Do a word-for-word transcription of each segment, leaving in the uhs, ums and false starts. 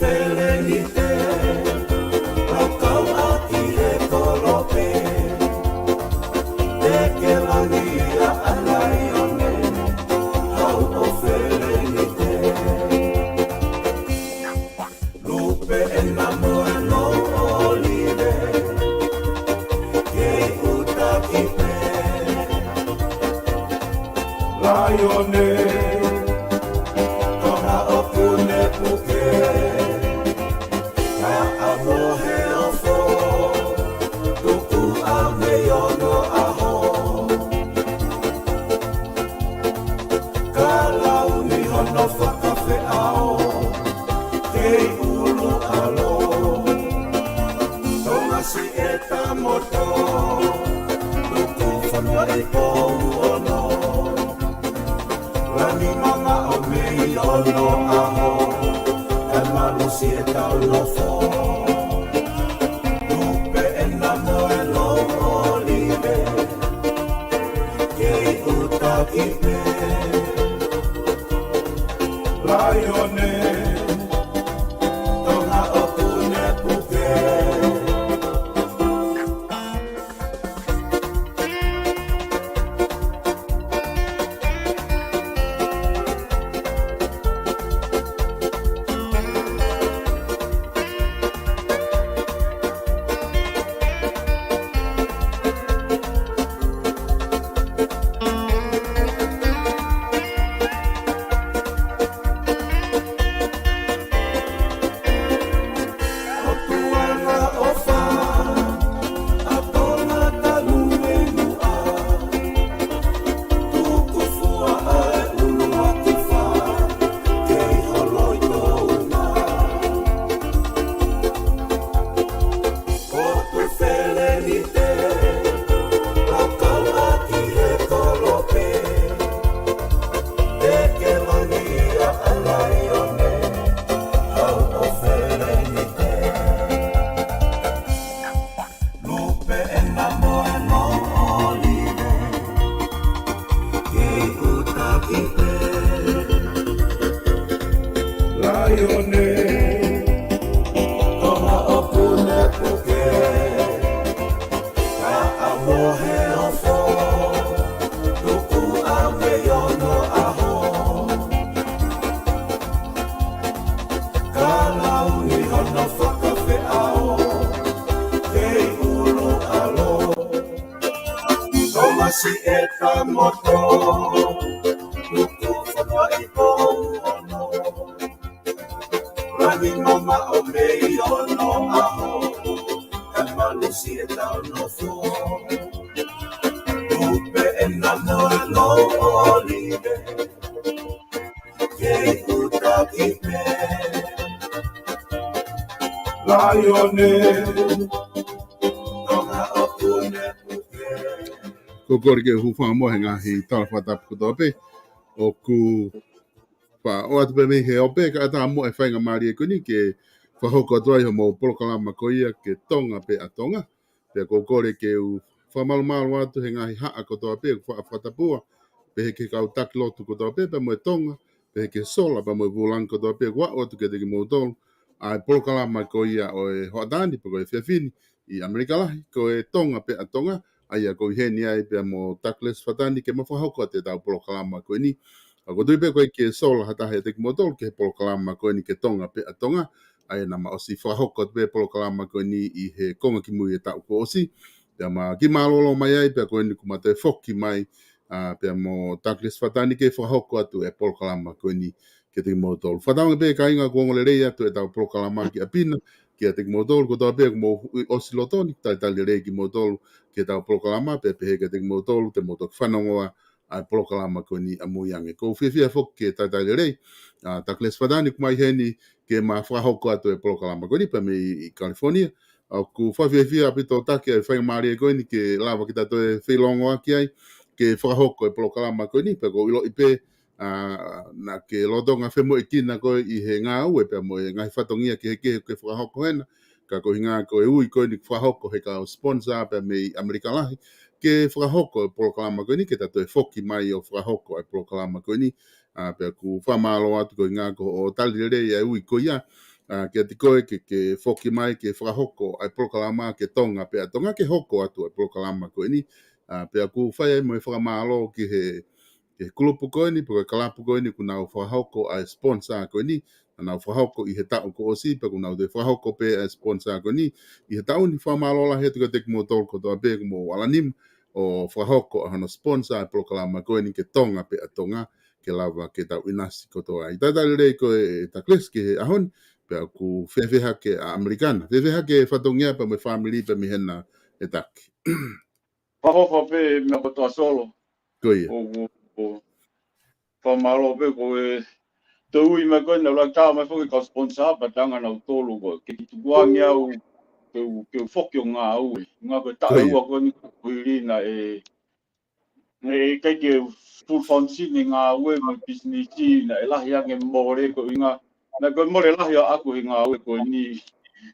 Felenite, ʻo kau ʻaki he kolope. Tekelangi ʻa e laione, hau ʻo Felenite. Lupe ʻena mo e lou ʻōlive, kei ʻuta ki pē. Laione, Tonga ʻoku ne puke. Ka ʻa mohe ofo, tuku ʻa mei ono ʻaho. Ka lau ni hono fakafeʻao, kei ʻulu ʻalo. Tonga siʻeta moto, tuku fonua ʻi pou ono. Langi mamaʻo mei ono ʻaho, kae malu siʻetau nofo. Lupe ʻena mo e lou ʻōlive, kei ʻuta ki pē. Laione, Tonga ʻoku ne puke. Ko Felenite, ʻo kau ʻaki he kolope. Tekelangi ʻa e laione, hau ʻo Felenite. Lupe ʻena mo e lou ʻōlive, kei ʻuta ki pē. Laione, Tonga ʻoku ne puke. Ka ʻa mohe ofo, tuku ʻa mei ono ʻaho. Ka lau ni hono fakafeʻao, kei ʻulu ʻalo. Tonga siʻeta moto, tuku fonua ʻi pou ono. Langi mamaʻo mei ono ʻaho, kae malu siʻetau nofo. Lupe ʻena mo e lou ʻōlive, kei ʻuta ki pē. Laione, Tonga ʻoku ne puke. Ko e kole ke u hūfanga muʻa he ngaahi tala fakatapu kotoa pē ʻoku faʻa ʻoatu pē mei he ope, kae ʻatā muʻa e faingamālie ko eni ke fakahoko atu ai hoʻomou polokalama ko ia ki he Tonga pē ʻa Tonga. Pea ko e kole ke u fakamalumalu atu he ngaahi haʻa kotoa pē ʻoku faʻa fakatapua, pehē ki he kau taki lotu kotoa pē, pea mo e Tonga, pehē ki he sola, pea mo e vūlangi kotoa pē ʻoku aʻu atu kiate kimoutolu ʻa e polokalama ko ia ʻo e hoʻatā ni, pe ko e efiafi ni, ʻi ʻAmelika lahi, ko e Tonga pē ʻa Tonga, ʻa ia ʻoku ʻi heni ai pea mo Douglas Fatani ke ma fakahoko atu ʻetau polokalama ko eni. ʻOku ou tui pē ʻoku ʻikai ke sola ha taha ʻiate kimoutolu ki he polokalama ko eni ki he Tonga pē ʻa Tonga, ʻa ia naʻa ma ʻosi fakahoko atu pē polokalama ko eni ʻi he konga kimui e taʻu kuo ʻosi. Pea ma kiʻi mālōlō mai ai, pea ko eni kuo ma toe foki mai, ʻa, pea mo Douglas Fatani ke fakahoko atu e polokalama ko eni kiate kimoutolu. Fakatauange pē kāinga ʻoku ongo lelei atu ʻetau polokalama ki ʻapi na, kiate kimoutolu kotoa pē ʻoku mou ʻosi lotoni, talitali lelei kimoutolu ki heʻetau polokalama, pea pehē kiate kimoutolu te mou toki fanongoa ʻa e polokalama ko eni ʻamui ange. ʻOku ou fiefia foki ke talitali lelei ʻa Douglas Fatani kuo ma ʻi heni ke ma fakahoko atu e polokalama ko eni pea mei California. ʻOku ou fiefia ʻaupito ʻo taki ʻa e faingamālie ko eni ke lava ke ta toe feilongoaki ai ke fakahoko e polokalama ko eni, pea ʻoku ou ʻiloʻi pē ʻa, naʻa ke lolotonga femoʻuekina koe ʻi he ngāue pea mo e ngaahi fatongia kehekehe ke fakahoko hena. Ka ko e ʻuhinga ko e ui ko eni fakahoko he kau sponsor pea mei ʻAmelika lahi ke fakahoko e polokalama ko eni, ke ta toe foki mai ʻo fakahoko e polokalama ko eni. ʻA, pea ʻoku ou fakamālō atu ko e ʻuhinga ko hoʻo tali lelei ʻa e ui ko ia ʻa, kiate koe ke, ke foki mai ke fakahoko ʻa e polokalama ke Tonga pē ʻa Tonga, ke hoko atu ʻa e polokalama ko eni. ʻA, pea ʻoku fai ai mo e fakamālō ki he, ki he kulupu ko eni, pe ko e kalapu ko eni, ʻoku nau fakahoko ʻa e sponsor ko eni, naʻa nau fakahoko ʻi he taʻu kuo ʻosi, pea ʻoku nau toe fakahoko pē ʻa e sponsor ko eni ʻi he taʻu ni. Fakamālō lahi atu kiate kimoutolu kotoa pē kuo mou ala nima ʻo fakahoko ʻa hono sponsor ʻa e polokalama ko eni ke Tonga pē ʻa Tonga, ke lava ke tau ʻinasi kotoa ai. Talitali lelei koe Douglas ki he ʻaho ni, pea ʻoku fēfē hake ʻa ʻAmelika na? Fēfē hake fatongia pea mo e fāmili pea mei hena ʻe Taki? Fakaʻofoʻofa pē meʻa kotoa Solo. Ko ia. ʻO, ʻo, ʻo. Fakamālō pē ko e toe ui mai ko ē naʻa ku ʻuluaki tā mai foki kau sponsor pea tanga nautolu ko ē. Ke tukuange au ke u, ke u foki ʻo ngāue. Ngā ko e taʻu Ko ia. ʻe ua ko eni kuo hili naʻe, naʻe ʻikai ke full function e ngāue mo e pisinisi naʻe lahi ange mole ko e ʻuhinga. Naʻe ko e mole lahi ʻaʻaku he ngāue ko eni.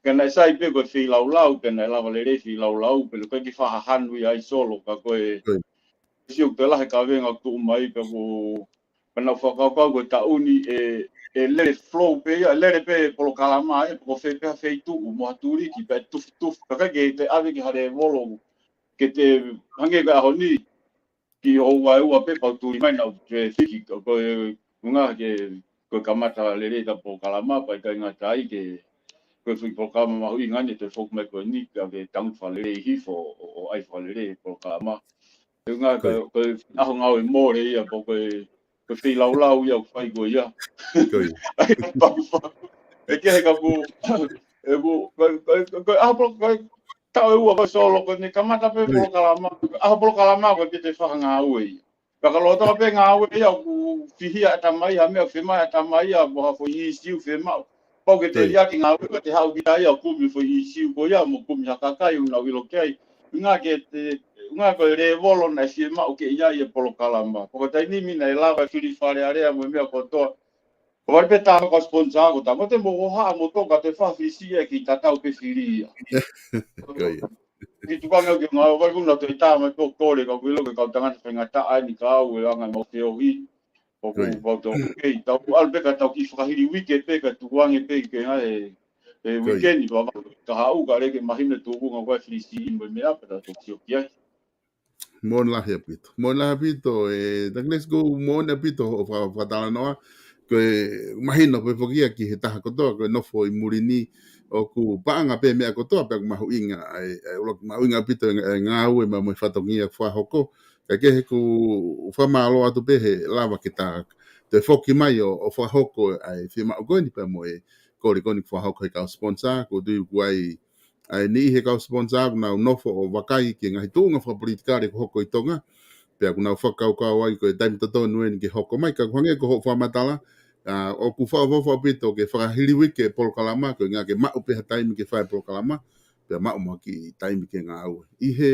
Ka naʻe sai pē ko e feilaulau, pea naʻe lava lelei feilaulau, pea naʻe ʻikai ke fakahanu ia ai Solo, ka ko e Ko ia. sio ki he lahi kavenga ʻoku tuʻu mai pea ko, pea naʻa ku fakakaukau ko e taʻu ni ʻe, ʻe lele flow pē ia, lele pē polokalama ē, pe ko fē pē ha feituʻu, mo ha tuliki, pea tufutufu, pea ʻikai ke te ʻave ki ha lēvolo, ke te hangē ko e ʻaho ni, ki houa ʻe ua pē pea u tuli mai naʻa ku traffic, ko, ko e, ʻuhinga ke, ko e kamata lelei ʻeta polokalama, pea ʻikai ngata ai ke, ko e foʻi polokalama mahuʻinga eni ʻe toe foki mai ko eni, ka ke tangutu fakalelei hifo, ʻo, ʻo ʻai fakalelei polokalama. ʻUhinga Ko ka, ia. ko e ʻaho ngāue mole ia, pea ko e, ko e feilaulau ia ʻoku fai ko ia. Ko ia. ʻE kehe ka ʻoku, ʻe ʻoku, ko e, ko e, ko e, ko e ʻaho polo-, ko e taʻu ʻe ua ko ē Solo ko eni kamata pē Ko ia. polokalama, ʻaho polokalama ko ē ke te fakangāue ia. Pea ka lolotonga pē ngāue ia ʻoku fihia ʻatamai, ha meʻa fiemaʻu ʻatamai ia, mo ha foʻi ʻīsiu fiemaʻu. Pau ke Ko ia. teʻeki ke ngāue, ka te haʻu ki ai ʻo kumi foʻi ʻīsiu ko ia, mo kumi ha kakai ʻoku nau ʻilo ki ai. ʻUhinga ke te, ʻuhinga ko e lēvolo naʻe fiemaʻu ke ʻi ai e polokalama. Pea ko e taimi ni naʻe lava e fili Fale Alea mo e meʻa kotoa. Ko vale pē tā ko e sponsor ko tā, ko te mo hohaʻa mo toka te fafisi e ki tatau pē fili ia. Ko ia. Ki tukuange au ke ngāue, vale kuna toe tā mai pē ʻo kole, ka ʻoku ʻilo ke kau tangata faingataʻa eni ka au e anga mau feohi. ʻOku Ko ia. pau tau kei, tau ʻalu pē ka tau kiʻi fakahili uike pē ka tukuange pē ke ngā e, e Ko ia. uike ni, pea ka haʻu ka leke mahino tuku ngā ko e fili siʻi mo e meʻa pea tau toki sio ki ai. Moʻoni lahi ʻaupito. Moʻoni lahi ʻaupito, ē, Douglas, ko e moʻoni ʻaupito hoʻo faka-, fakatalanoa, ko e mahino pē foki ia ki he taha kotoa, ko e nofo ʻi muli ni ʻoku paʻanga pē meʻa kotoa, pea ʻoku mahuʻinga, ʻa e, ʻa e, ʻuluaki mahuʻinga ʻaupito e, e ngāue mo e, mo e fatongia fakahoko, ka ke he ʻoku fakamālō atu pē he lava ke ta toe foki mai ʻo, ʻo fakahoko ʻa e fiemaʻu ko eni pea mo e kole ko eni fakahoko he kau sponsor, ʻoku ou tui ʻoku ʻi ai ʻa e niʻihi he kau sponsor ʻoku nau nofo ʻo vakai ki he ngaahi tuʻunga fakapolitikale ʻoku hoko ʻi Tonga. Pea ʻoku nau fakakaukau ai ko e taimi totonu eni ke hoko mai, ka ʻoku hangē ko hoʻo fakamatala, ʻa, ʻoku fakaʻofoʻofa ʻaupito ke fakahili uike e polokalama, ko e ʻuhinga ke maʻu pē ha taimi ke fai e polokalama, pea maʻu mo ha kiʻi taimi ke ngāue. ʻI he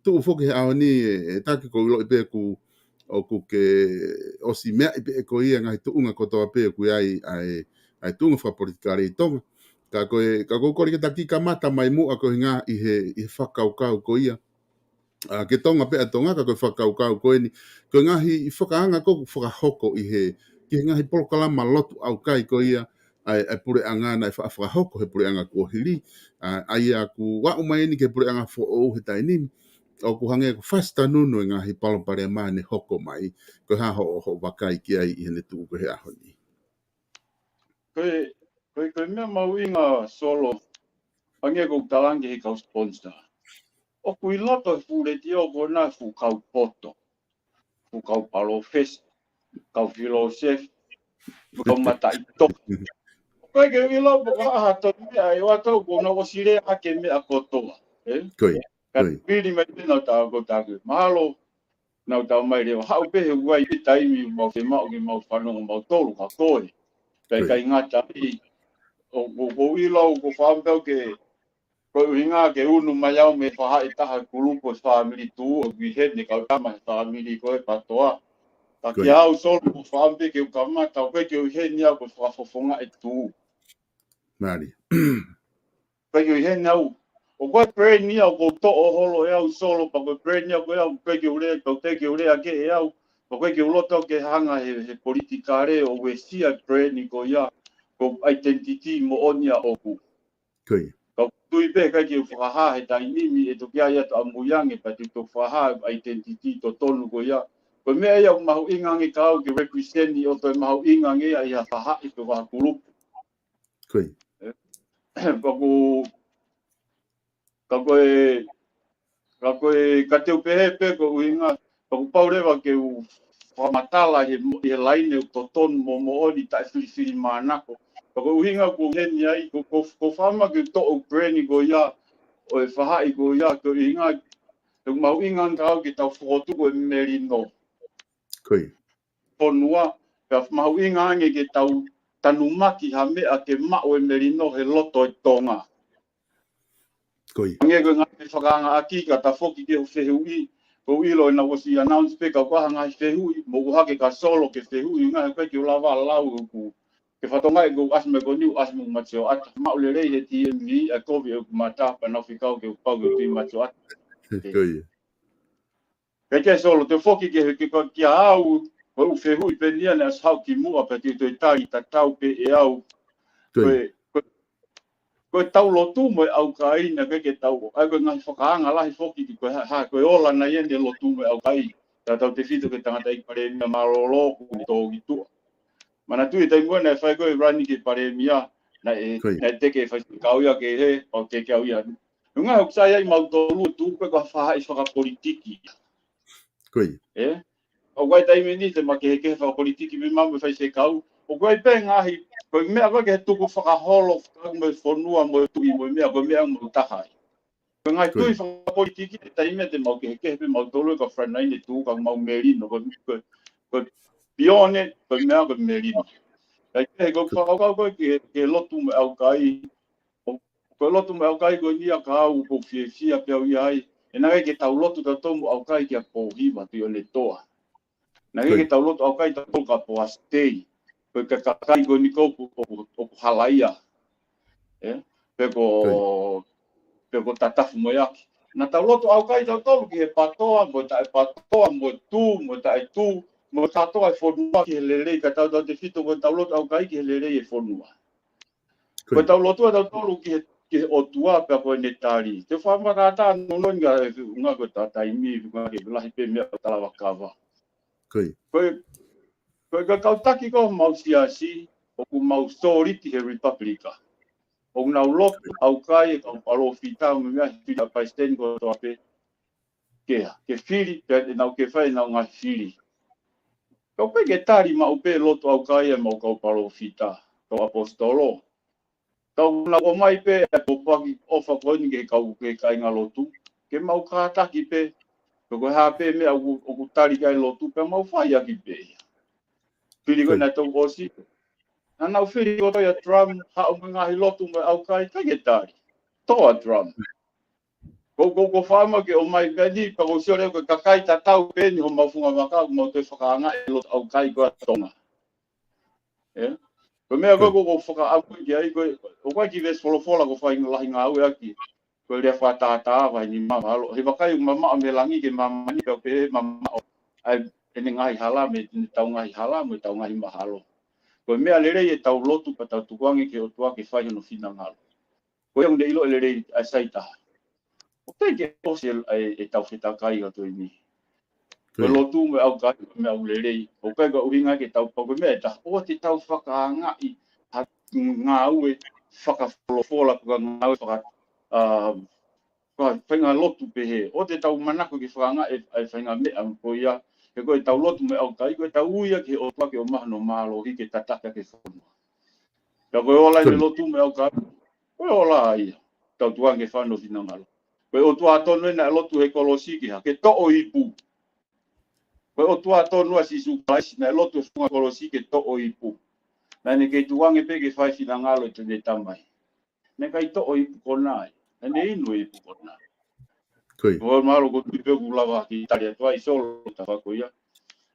tuʻu foki he ʻaho ni, ē, ē Taki, ʻoku ou ʻiloʻi pē ʻoku ʻoku ke ʻosi meaʻi pē ʻe koe ia ngaahi tuʻunga kotoa pē ʻoku ʻi ai ʻa e, ʻa e tuʻunga fakapolitikale ʻi Tonga. Ka ko e, ka ʻoku ou kole ke ta kiʻi kamata mai muʻa ko e ʻuhinga ʻi he, ʻi he fakakaukau ko ia. ʻA, ke Tonga pē ʻa Tonga, ka ko e fakakaukau ko eni, ko e ngaahi fakaanga ʻoku fakahoko ʻi he, ki he ngaahi polokalama lotu ʻaukai ko ia, ʻa e, ʻa e puleʻanga naʻe fa-, fakahoko he puleʻanga kuo hili, ʻa, ʻa ia ʻoku aʻu mai eni ki he puleʻanga foʻou he taimi ni, ʻoku hangē ʻoku fasitanunu e ngaahi palopalema ne hoko mai, ko e hā hoʻo, hoʻo vakai ki ai ʻi heʻene tuʻu ko ē he ʻaho ni? Ko e, ko e, ko e meʻa mahuʻinga Solo, hangē ko ʻeku talaange ki he kau sponsor. ʻOku ʻi loto he fuʻu letiō ko ena fuʻu kau poto, fuʻu kau palōfesa, kau filōsefa, fuʻu kau mataʻitohi. ʻOku ʻikai ke u ʻilo pe ko e hā ha toe meʻa ʻe ʻoatu ʻoku nau ʻosi lea hake meʻa kotoa, ē? Ko ia, Ka ko ia. pili mai pē naʻa tau ko taku. Mahalo naʻa tau mai leva haʻu pē he ʻoku ʻi ai pē taimi mau fiemaʻu ke mau fanongo mautolu ka ko e. Pea Ko ia. ʻikai ngata ai, ʻo, ʻo, ʻoku ou ʻilo ʻoku ou fakaʻamu pē au ke, ko e ʻuhinga ke unu mai au mei he faʻahi ʻe taha kulupu e fāmili tuʻu, ʻoku ʻi heni kau tama he fāmili ko e PATOA. Ka Ko ia. kia au Solo ʻoku ou fakaʻamu pē ke u kamata, ʻoku ʻikai ke u ʻi heni au ko e fakafofonga e tuʻu. Mālie. ʻIkai ke u ʻi heni au. ʻOku ʻikai plan ia ʻoku ou toʻo holo ʻe au Solo, pea ko e plan ia ko ia, ʻoku ʻikai ke u lea, ʻoku ʻikai ke u lea kehe au, pea ʻoku ʻikai ke u loto ke hanga he, he politikale ʻo uesia e plan ko ia. ko e identity moʻoni ʻaʻaku. Ka ʻoku ou tui pē ʻikai ke u fakahā he taimi ni ʻe toki ʻi ai ʻa e ʻamu ange pea te u toki fakahā e identity totonu ko ia. Ko e meʻa ia ʻoku mahuʻinga ange kiate au ke represent ʻi ʻo toe mahuʻinga ange ia ʻi ha faʻahi pe ko ha kulupu. Pea ko Ka ko e, ka ko e, ka te u pehē pē ko e ʻuhinga, ka kuo pau leva ke u fakamatala he mo-, he laine ʻoku totonu mo moʻoni taʻe filifili mānako. Ka ko e ʻuhinga ʻoku ou heni ai, ko, ko, ko fama ke toʻo brand ko ia, ʻo e faʻahi ko ia, ko e ʻuhinga, ʻoku mahuʻinga ange kiate au ke tau fokotuʻu e melino. Fonua, pea mahuʻinga ange ke tau tanumaki ha meʻa ke maʻu e melino he loto e Tonga. Ange ko e ngaahi fakaangaʻaki ka ta foki ki he fehuʻi, ko e ʻilo ʻena ʻosi announce pē ka ko ha ngaahi fehuʻi, mou ʻohake ka Solo ke fehuʻi, ngaahi ʻikai ke u lava lau ʻoku. Ke fatonga ʻeku ʻasi mai ko eni, ʻasi mo Matio ʻata, maʻu lelei he T M V, ʻa e kovi ʻeku mata, pea nau fekau ke u pau ke u tui Matio ʻata. Pea ke Solo, te foki ke he ke kia au, ko e ʻū fehuʻi pē eni naʻe ʻosi haʻu kimuʻa pea te u toe tali tatau pē ʻe au. Ko e, ko e, ko e tau lotu mo e ʻaukai naʻe ʻikai ke tau, ʻa ia ko e ngaahi fakaanga lahi foki ki ko e ha, ha, ko e ola nai ʻene lotu mo e ʻaukai. Tautautefito ki he tangataʻeiki palēmia mālōlō kuo tō ki tuʻa. Manatuʻi e taimi ko ē naʻe fai ko ē rani ki he palēmia, naʻe, naʻe teke e faifekau ia ke he, pau teke au ia. Ngaahi ʻoku sai ai mautolu tuku pē ko ha faʻahi fakapolitiki. ʻE? ʻOku ʻi ai taimi ni te ma kehekehe fakapolitiki pē mau mo e faifekau. ʻOku ʻi ai pē ngaahi, ko e meʻa ko ē ke he tukufakaholo, fakaholo mo e fonua, mo e tuʻi, mo e meʻa, ko e meʻa mo taha ai. Ko e ngaahi tui fakapolitiki, he taimi te mau kehekehe pē mautolu ka front line tu ka mau melino, ko, ko, ko pione, ko e meʻa ko e melino. Ka ʻi he ko e fakakaukau ko ē ke, ke lotu mo e ʻaukai, ko e lotu mo e ʻaukai ko eni ia ka au ʻoku ou fiefia pē au ia ai. ʻE naʻe ʻikai ke tau lotu tautolu mo e ʻaukai kia Pōhiva Tuʻiʻonetoa. Naʻe ʻikai ke tau lotu ʻaukai tautolu kia Poasi Tei. Ko e kakai ko eni ʻoku, ʻoku, ʻoku halaia. ʻE? Pe ko, pe ko Tatafu mo e ʻEiki. Naʻa tau lotu ʻaukai tautolu ki he patoa, mo e taʻepatoa, mo e tū, mo e taʻetū, mo e kātoa e fonua ki he lelei, ka tautautefito ko e tau lotu ʻaukai ki he lelei e fonua. Ko e tau lotu ʻa tautolu ki he, ki he ʻOtua pea ko ʻene tali. Te u fakamatātā nounou ngaahi, ngaahi ko e ta taimi, ngaahi ke lahi pē meʻa ʻo talavakava. Ko e, ko e kau taki ko ē ʻo homau siasi, ʻoku mau sōliti he Republika. ʻOku nau lotu ʻaukai e kau palōfita mo e meʻa he fili ʻa e palesiteni kotoa pē. Ke, ke fili, pea ʻenau ke fai ʻenau ngaahi fili. Ka ʻoku ʻikai ke tali maʻu pē lotu ʻaukai ʻa e mau kau palōfita, kau ʻaposetolo. Ka ʻoku nau ʻomai pē ʻa e pōpoaki ʻofa ko eni ki he kau, ki he kāinga lotu. Ke mau kātaki pē, ka ko e hā pē meʻa ʻoku, ʻoku tali ki ai e lotu, pea mau fai ʻaki pē ia. Fili ko ē naʻe tau ʻosi. Naʻa nau fili kotoa ʻia Trump, haʻu mo e ngaahi lotu mo e ʻaukai, ʻikai ke tali. Toʻo ʻa Trump. Ko, ko, ko fama ke ʻomai pē ni, pea ko sio leva ko e kakai tatau pē eni homau funga vaka, ʻoku mau toe fakaangaʻi e lotu ʻaukai ko ē ʻa Tonga. ʻE? Ko e meʻa ko ē ʻoku ou fakaʻamu ki ai ko e, ʻoku ʻi ai e kiʻi veesi folofola ʻoku ou fai lahi ngāue ʻaki, ko e lea fakatātā, vahe nima, mahalo. He vakai ʻoku mamaʻo mei langi ki māmani, pea pehē mamaʻo ʻa ʻene ngaahi hala, mei heʻetau ngaahi hala, mo ʻetau ngaahi mahalo. Ko e meʻa lelei ʻetau lotu pea tau tukuange ki he ʻOtua ke fai hono finangalo. Ko ia ʻoku ne ʻilo ʻe lelei ʻa e sai taha. ʻOku ʻikai ke ʻosi e, e, ʻetau fetakai ʻa e taimi ni. Ko e lotu mo e ʻaukai, ko e meʻa ʻoku lelei. ʻOku ʻikai ko e ʻuhinga ke tau pau ko e meʻa ʻe taha. ʻOua te tau fakaangaʻi ha ngāue fakafolofola, pe ko ha ngāue faka, ʻa, faka, faʻahinga lotu pehē. ʻOua te tau manako ke fakaangaʻi e, e faʻahinga meʻa ko ia. He ko ʻetau lotu mo e ʻaukai, ko ʻetau ui ia ki he ʻOtua ke ʻomai hono mālohi ke tataki ʻaki e fonua. Ka ko e ola ʻene lotu mo e ʻaukai, ko e ola ia. Tau tukuange ke fai hono finangalo. Ko e ʻOtua tonu ē naʻe lotu he kolosi ke hā, ke toʻo ipu. Ko e ʻOtua tonu ʻa Sīsū Kalaisi naʻe lotu he funga kolosi ke toʻo ipu. Naʻa ne kei tukuange pē ke fai e finangalo ʻo ʻene Tamai. Naʻe ʻikai toʻo ipu konā ia. Naʻa ne inu e ipu konā. Ko ia. Ko e mahalo ʻoku ou tui pē ʻoku lava ke tali atu ai Solo, ta fako ia.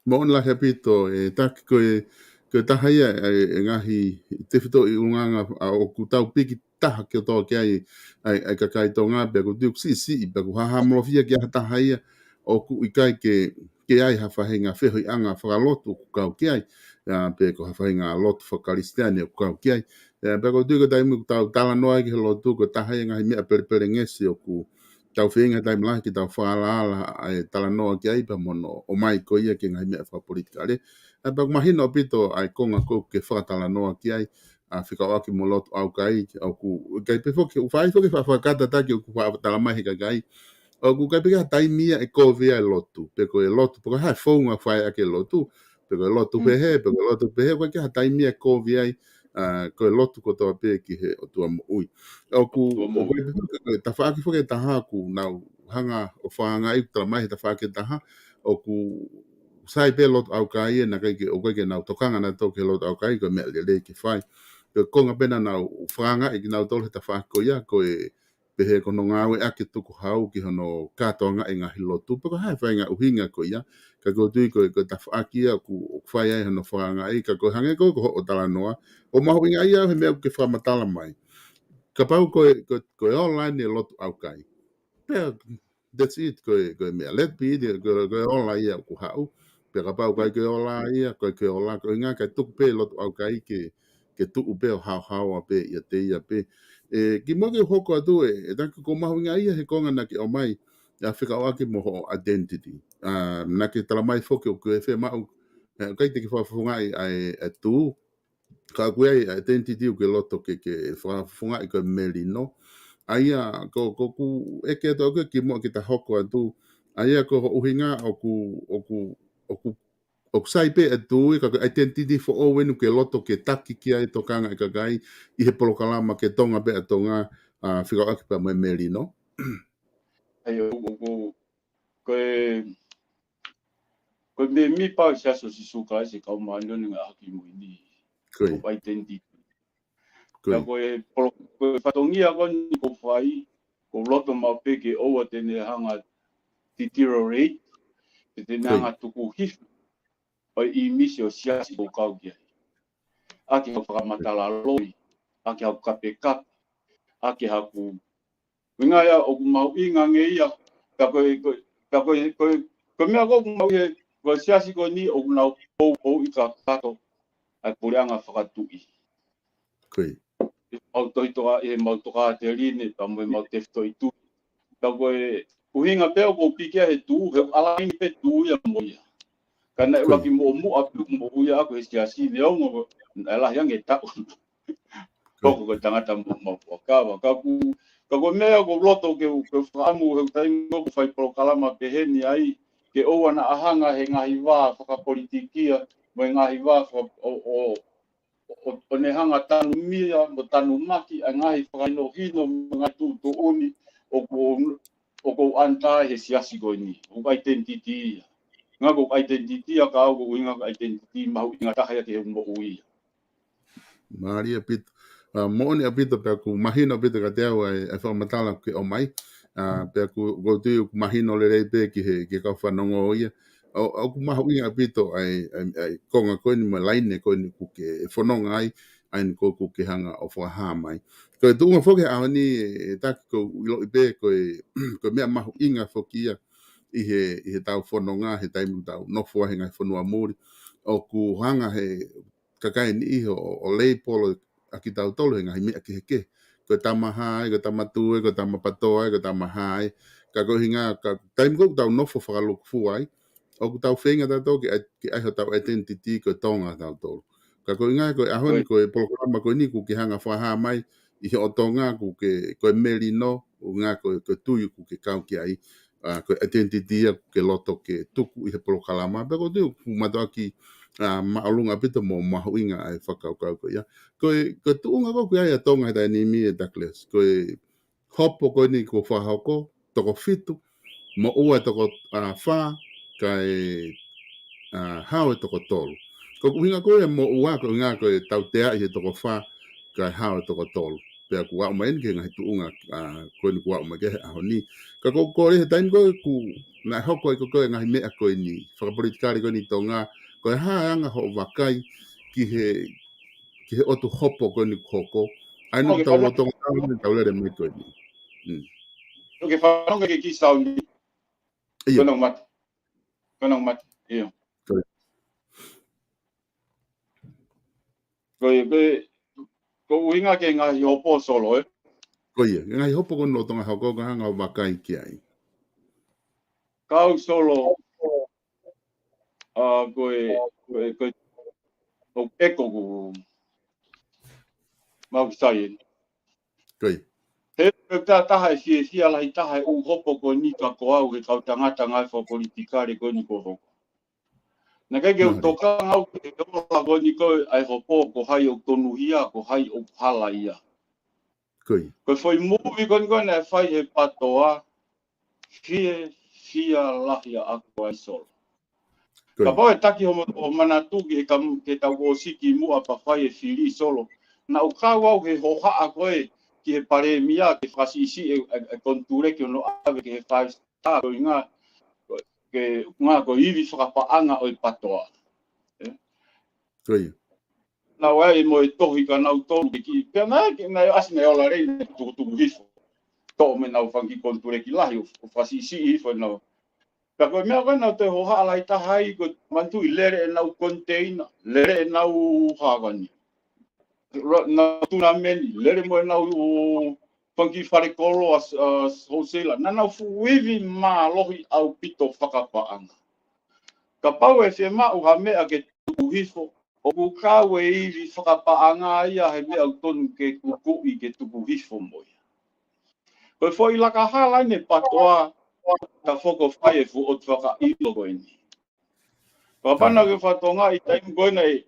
Moʻoni lahi ʻaupito, ʻe Taki, ko e, ko e taha ia e, e ngaahi tefitoʻi ʻulungaanga ʻa ʻoku tau piki taha kotoa ki ai, ʻa e, ʻa e kakai Tonga, pea ʻoku ou tui ʻoku siʻisiʻi, pea ʻoku hahamolofia ki ha taha ia, ʻoku ʻikai ke, ke ʻi ai ha faʻahinga feohiʻanga fakalotu ʻoku kau ki ai. ʻa, pe ko ha faʻahinga lotu fakakalisitiane ʻoku kau ki ai. ʻA, pea ʻoku ou tui ko e taimi ʻoku tau talanoa ai ki he lotu, ko e taha ia e ngaahi meʻa pelepelengesi ʻoku tau feinga he taimi lahi ke tau fakaalaala ʻa e talanoa ki ai pea mo hono ʻomai ko ia ki he ngaahi meʻa fakapolitikale. ʻA, pea ʻoku mahino ʻaupito ʻa e konga ko ē ʻoku ke fakatalanoa ki ai, ʻa, fekauʻaki mo e lotu ʻaukai, ʻoku ʻikai pē foki, ʻoku fai foki e faʻa fakakatataki ʻoku faʻa talamai ʻe he kakai ʻoku ʻikai pē ke ha taimi ia ʻe kovi ai e lotu, pe ko e lotu, pe ko e hā e founga fai ʻaki e lotu, pe ko e lotu pehē, pe ko e lotu pehē, ʻoku ʻikai ke ha taimi ia ʻe kovi ai, ʻa, ko e lotu kotoa pē ki he ʻOtua moʻui. ʻOku, ʻOtua moʻui. ʻOku ʻikai pē foki, ko e tafaʻaki foki ʻe taha ʻoku nau hanga ʻo fakaangaʻi, talamai he tafaʻaki ʻe taha, ʻoku sai pē lotu ʻaukai ʻe naʻe ʻikai ke, ʻoku ʻikai ke nau tokanga nautolu ki he lotu ʻaukai, ko e meʻa lelei ke fai. Ko e konga pē naʻa nau fakaangaʻi kinautolu he tafaʻaki ko ia, ko e pehē ko hono ngāueʻaki e tukuhau ki hono kātoangaʻi e ngaahi lotu, pe ko e hā e faʻahinga ʻuhinga ko ia, ka ʻoku ou tui ko e, ko e tafaʻaki ia ʻoku, ʻoku fai ai hono fakaangaʻi, ka ko e hangē ko, ko hoʻo talanoa, ʻoku mahuʻinga ia he meʻa ʻoku ke fakamatala mai. Kapau ko e, ko e, ko e online e lotu ʻaukai. Pea, that's it, ko e, ko e meʻa, let be it, ko e, ko e ola ia ʻoku haʻu. Pea kapau ʻikai ko e ola ia, ʻikai ko e ola, ko e ʻuhinga kae tuku pē lotu ʻaukai ke, ke tuʻu pē ʻo haohaoa pē ʻiate ia pē. ʻE, kimuʻa ke u hoko atu ē, ʻe Taki, ʻoku mahuʻinga ia he konga naʻa ke ʻomai, ʻa, fekauʻaki mo hoʻo identity. ʻA, naʻa ke talamai foki ʻoku ke fiemaʻu, ʻe, ʻikai te ke fakafofongaʻi ʻa e, ʻa e tū, ka ʻoku ʻi ai e identity ʻoku ke loto ke, ke fakafofongaʻi ko e melino. ʻA ia, ko, ko ʻeku ʻeke atu ʻoku ke kimuʻa ke ta hoko atu, ʻa ia ko hoʻo ʻuhinga ʻoku, ʻoku, ʻoku, ʻoku sai pē e tū ia, ka ko e identity foʻou eni ʻoku ke loto ke taki ki ai e tokanga ʻa e kakai ʻi he polokalama ki he Tonga pē ʻa Tonga, ʻa, fekauʻaki pea mo e melino. ʻA ia, ʻoku, ʻoku, ko e, ko e mēmipa ʻo e Siasi ʻo Sīsū Kalaisi ʻo e Kau Māʻoniʻoni ʻi he Ngaahi ʻAho Kimui ni. Ko ia. Ko e identity. Ko ia. Pea ko e polo-, ko e fatongia ko eni ʻoku fai, ʻoku ou loto maʻu pē ke ʻoua te ne hanga deteriorate, pe te ne hanga tuku hifo ʻa e ʻīmisi ʻo e siasi ʻoku ou kau ki ai. ʻAki haʻaku fakamatala loi, ʻaki haʻaku kapekape, ʻaki haʻaku ʻuhinga ia ʻoku mahuʻinga ange ia, ka ko e, ko e, ka ko e, ko e, ko e meʻa ko ē ʻoku mahuʻinga, ko e siasi ko eni ʻoku nau poupouʻi kakato ʻa e puleʻanga fakatuʻi. Ko ia. ʻI heʻemau tohi toka, ʻi heʻemau tokāteline, pea mo ʻemau tefitoʻi tui. Ka ko e ʻuhinga pē ʻoku ou piki ai he tū, he ʻalaini pē tū ia mo ia. Ka naʻe ʻuluaki muʻomuʻa pē ʻeku moʻui ʻaʻaku he siasi, neongo naʻe lahi ange e taʻu. Ko ia. Ko, ko e tangata mo, mo fuakava. Ka ʻoku, ka ko e meʻa ʻoku ou loto ke, ke fakaʻamu he taimi ʻoku fai polokalama pehē ni ai, ke ʻoua naʻa hanga he ngaahi vā fakapolitikia, mo e ngaahi vā faka-, ʻo, ʻo, ʻo, ʻo ne hanga tanumia, mo tanumaki, ʻa e ngaahi fakahinohino, mo e ngaahi tuʻutuʻuni, ʻoku ou, ʻoku ou ʻantai he siasi ko eni, ʻoku identity ia. Ngaahi ko e identity ia, ka ʻoku ʻuhinga ko e identity mahuʻinga taha ia ki he moʻui ia. Mālie ʻaupito. ʻA, moʻoni ʻaupito pea ʻoku mahino ʻaupito kiate au ʻa e, ʻa e fakamatala ʻoku ke ʻomai. ʻA, pea ʻoku, ʻoku ou tui ʻoku mahino lelei pē ki he, ki he kau fanongo ia. ʻO, ʻoku mahuʻinga ʻaupito ʻa e, ʻa e, ʻa e konga ko eni mo e laine ko eni ʻoku ke fononga ai, ʻa eni ko ē ʻoku ke hanga ʻo fakahā mai. Ko e tuʻunga foki he ʻaho ni ʻe, ʻe Taki ʻoku ou ʻiloʻi pē ko e, ko e meʻa mahuʻinga foki ia ʻi he, ʻi heʻetau fononga, he taimi ʻoku tau nofo ai he ngaahi fonua muli. ʻOku hanga he kakai ni ʻo, ʻo, ʻo leipolo ʻa kitautolu he ngaahi meʻa kehekehe. Ko e tama hā ē, ko e tama tū ē, ko e tama patoa ē, ko e tama hā ē. Ka ko e ʻuhinga, ka taimi ko ē ʻoku tau nofo fakalūkufua ai, ʻoku tau feinga tautolu ke ʻai, ke ʻai hotau identity ko e Tonga tautolu. Ka ko e ʻuhinga ko e ʻaho ni, ko e polokalama ko eni ʻoku ke hanga fakahā mai ʻi hoʻo Tonga ʻoku ke, ko e melino, ʻuhinga ko e, ko e tui ʻoku ke kau ki ai, ʻa, ko e identity ia ʻoku ke loto ke tuku ʻi he polokalama. Pea ʻoku ou tui ʻoku mātuʻaki, ʻa, māʻolunga ʻaupito mo mahuʻinga ʻa e fakakaukau ko ia. Ko e, ko e tuʻunga ko ē ʻoku ʻi ai ʻa Tonga he taimi ni ʻe Douglas. Ko e hopo ko eni kuo fakahoko, toko fitu, moʻua toko, ʻa, fā, kae, ʻa, hao e toko tolu. Ko e ʻuhinga ko ē moʻua, ko e ʻuhinga ko e tautea ʻi he toko fā, kae hao e toko tolu. Pea kuo aʻu mai eni ki he ngaahi tuʻunga, ʻa, ko eni kuo aʻu mai ki he ʻaho ni. Ka ʻoku ou kole he taimi ko ē ʻoku naʻe hoko ai ko ē ko e ngaahi meʻa ko eni, fakapolitikale ko eni ʻi Tonga, ko e hā e anga hoʻo vakai ki he, ki he ʻotu hopo ko eni kuo hoko. ʻA eni ʻoku tau loto ngata ʻi he tau lele mai ko eni. Mm. ʻOku ke fanongo ki he kiʻi sauni. ʻIo. Ko ena ʻoku mate. Ko ena ʻoku mate. ʻIo. Ko ia. Ko e, ko e, ko e ʻuhinga ki he ngaahi hopo Solo, ē? Ko ia, ngaahi hopo ko eni ʻo Tonga Hoko ka hanga ʻo vakai ki ai. Kau Solo, ʻa, ko e, ko e, ko e, ʻoku ʻeko ʻoku mau sai eni. Ko ia. He, he taha taha e fiefia lahi taha e ʻū hopo ko eni ka ko au he kau tangata ngāue fakapolitikale ko eni ko hoko. Naʻe ʻikai ke u tokanga au ki he ola ko eni ko e ʻa e hopo ko hai ʻoku tonuhia, ko hai ʻoku hala ia. Ko ia. Ko e foʻi muvi ko eni ko ē naʻe fai he PATOA, fiefia lahi ʻaʻaku ai Solo. Ko ia. Kapau ʻe taki hoʻomo, hoʻomo manatu ki he kam, ki he taʻu kuo ʻosi kimuʻa pea fai e fili Solo. Naʻá ku kau au he hohaʻa ko ē ki he palēmia ke fakasiʻisiʻi e, e, e konituleki hono ʻave ki he five star ko e ʻuhinga, ko e, ke ʻuhinga ko e ivi fakapaʻanga ʻo e PATOA. Ē? Ko ia. Naʻe ʻi ai mo e tohi ka nau tolu ke kiʻi, pea naʻe, ke naʻe ʻasi naʻe ola lelei naʻe tukutuku hifo. Toʻo mei heʻenau fanga kiʻi konituleki lahi ʻo, ʻo fakasiʻisiʻi hifo ʻenau. Pea ko e meʻa ko ē naʻa nau toe hohaʻa lahi taha ai ko e manatuʻi lele ʻenau koniteina, lele ʻenau hā ko eni. Ra, nau tuna meni, lele mo ʻenau fanga kiʻi falekoloa, ʻa, ʻa, wholesale. Naʻa nau fuʻu ivi mālohi ʻaupito fakapaʻanga. Kapau ʻe fiemaʻu ha meʻa ke tuku hifo, ʻoku kau e ivi fakapaʻanga ia he meʻa ʻoku tonu ke tukuʻi ke tuku hifo mo ia. Ko e foʻi lakahala eni e PATOA, ka foko fai e fuʻu ʻotu fakaʻilo ko eni. Kapau naʻá ke fakatokangaʻi taimi ko ē naʻe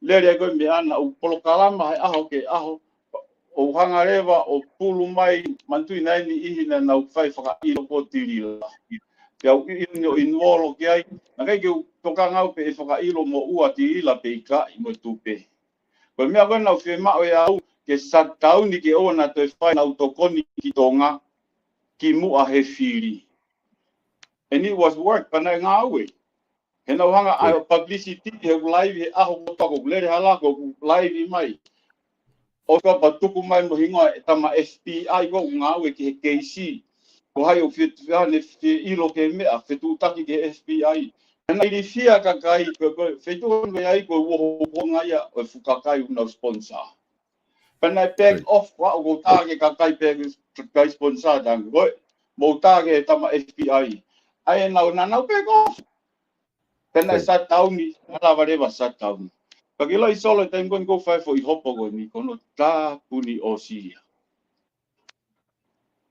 lele ai ko e meʻa naʻá ku polokalama he ʻaho ki he ʻaho, ʻo hanga leva ʻo pulu mai manatuʻi naʻe ʻi ai e niʻihi naʻa nau fai fakaʻilo ko Tilila. Pea u ʻi, ʻi, ʻi, ʻi nuolo ki ai, naʻe ʻikai ke u tokanga au pe ʻe fakaʻilo moʻua Tilila pe ʻikai mo Tupe. Ko e meʻa ko ē naʻe fiemaʻu ʻe au ke shutdown ke ʻoua naʻa toe fai ʻenau tokoni ki Tonga kimuʻa he fili. And it was work, pea naʻe ngāue. He naʻá ku hanga ʻo publicity, he ʻoku live he ʻaho kotoa ʻoku lele hala ko ʻeku live mai. ʻO ka pea tuku mai mo e hingoa e tama FBI ko ʻoku ngāue ki he keisi. Ko hai ʻoku fie, fie, fie ʻilo ki he meʻa, fetuʻutaki ki he FBI. Naʻe ilifia e kakai, ko, ko, feituʻu ko ē ʻoku ʻi ai ko e uoho uoho ngai ia ʻo e fuʻu kakai ʻoku nau sponsor. Pea naʻe back off, ʻoku tā ki he kakai pe kakai sponsor tang, ko e, mou tā ki he tama FBI. ʻAi ʻenau, naʻa nau back off. Pea naʻe shutdown, naʻe lava leva shutdown. Pea ke ʻiloʻi Solo taimi ko eni ʻoku ou fai e foʻi hopo ko eni, ko hono tāpuni ʻosi ia.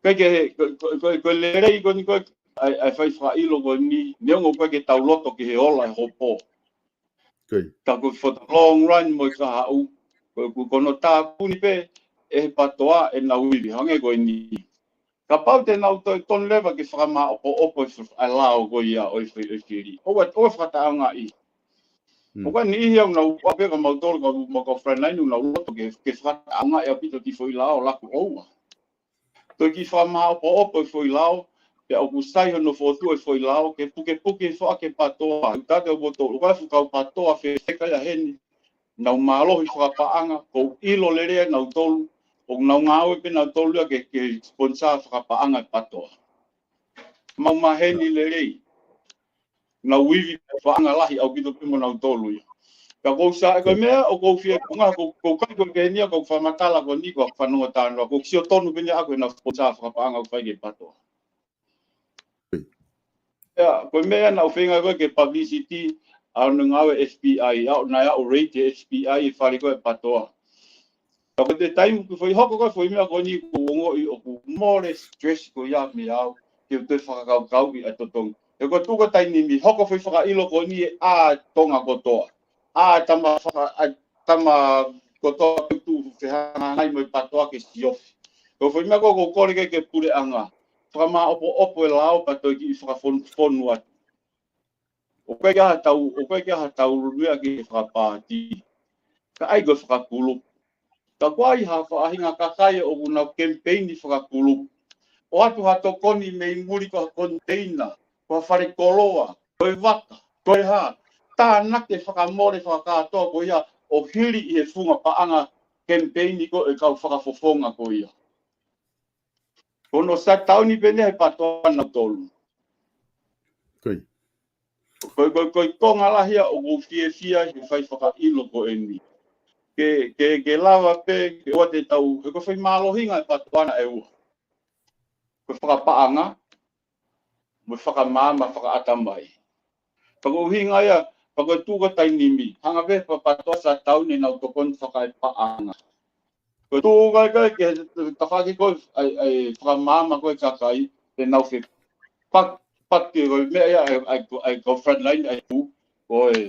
Ko e ke, ko, ko, ko, ko e lelei ko eni ko e, ʻa e, ʻa e fai fakaʻilo ko eni, neongo ʻoku ʻikai ke tau loto ki he ola e hopo. Ka ko e for the long run mo e kahaʻu, ko, ko, ko hono tāpuni pē ʻe he PATOA ʻenau ivi, hangē ko eni. Kapau te nau toe tonu leva ke fakamāʻopoʻopo e f-, ʻa e lao ko ia ʻo e f-, ʻo e fili. ʻOua, ʻoua fakataʻeʻaongaʻi. ʻOku ʻi ai e niʻihi ʻoku nau ʻalu pē ka mautolu ka mau kau frontline ʻoku nau loto ke, ke fakataʻeʻaongaʻi ʻaupito e kiʻi foʻi lao laku ʻoua. Toe kiʻi fakamāʻopoʻopo e foʻi lao, pea ʻoku sai hono fokotuʻu e foʻi lao, ke pukepuke hifo ʻaki e PATOA. Tata ʻo moutolu, ʻoku ʻi ai e fuʻu kau PATOA fefeka ia heni, nau mālohi fakapaʻanga, ʻoku ou ʻilo lelei ʻa nautolu, ʻoku nau ngāue pē nautolu ia ke, ke sponsor fakapaʻanga e PATOA. Mau maheni lelei. Nau ivi paʻanga lahi ʻaupito pē mo nautolu ia. Ka ʻoku ou saiʻia ko e meʻa, ʻoku ou fie ko e ngaahi, ʻoku ou, ʻoku ou kai ko e kenia, ʻoku ou fakamatala ko eni, ʻoku ou fanongo tānoa, ʻoku ou sio tonu pē ʻeni ʻaʻaku ʻenau sponsor fakapaʻanga ʻoku fai ki he PATOA. Ia, ko e meʻa naʻá ku feinga ko ē ke publicity, ʻa hono ngāue e FBI, ʻa hono ʻai ʻo rate e FBI e fale ko ē PATOA. Ka ko e taimi ʻoku foʻi hoko ko e foʻi meʻa ko eni ʻoku ou ongoʻi ʻoku mole stress ko ia meiate au, ke u toe fakakaukauʻi ʻa e totongi. He ko e tuʻu ko e taimi ni hoko foʻi fakaʻilo ko eni ʻa Tonga kotoa. ʻA tama faka-, ʻa tama kotoa ke tuʻu fehangahangai mo e PATOA ke siofi. Ko e foʻi meʻa ko ē ʻoku ou kole ke, ke puleʻanga. Fakamāʻopoʻopo e lao pea toe kiʻi fakafonufonu atu. ʻOku ʻikai ke ʻi ai haʻatau, ʻoku ʻikai ke ʻi ai haʻatau luluia ki he fakapaati. Ka ʻai ko e fakakulupu. Ka ʻoku ʻi ai ha faʻahinga kakai ʻoku nau kemipeini fakakulupu. ʻOatu ha tokoni mei muli ko ha koniteina, ko ha falekoloa, ko e vaka, ko e hā. Tānaki e fakamole fakakātoa ko ia ʻo hili ʻi he funga paʻanga kemipeini ko ē ʻa e kau fakafofonga ko ia. Ko hono shutdown pē ʻeni ʻe he PATOA nautolu. Ko e, ko e, ko e konga lahi ia ʻoku ou fiefia he fai fakaʻilo ko eni. ke, ke, ke lava pē, ke ʻoua te tau, he ko e foʻi mālohinga e PATOA naʻe ua. Ko e fakapaʻanga, mo e fakamaama fakaʻatamai. Pea ko e ʻuhinga ia, pea ko e tuʻu ko e taimi ni, hanga pē pea PATOA shutdown ʻenau tokoni fakaepaʻanga. Ko e tuʻu kai kai ke tafaʻaki ko e, ʻai, ʻai, fakamaama ko e kakai, te nau fe, pat, pat ke ko e meʻa ia, ʻai, ʻai, ʻai, ko e frontline, ʻai tuʻu, ko e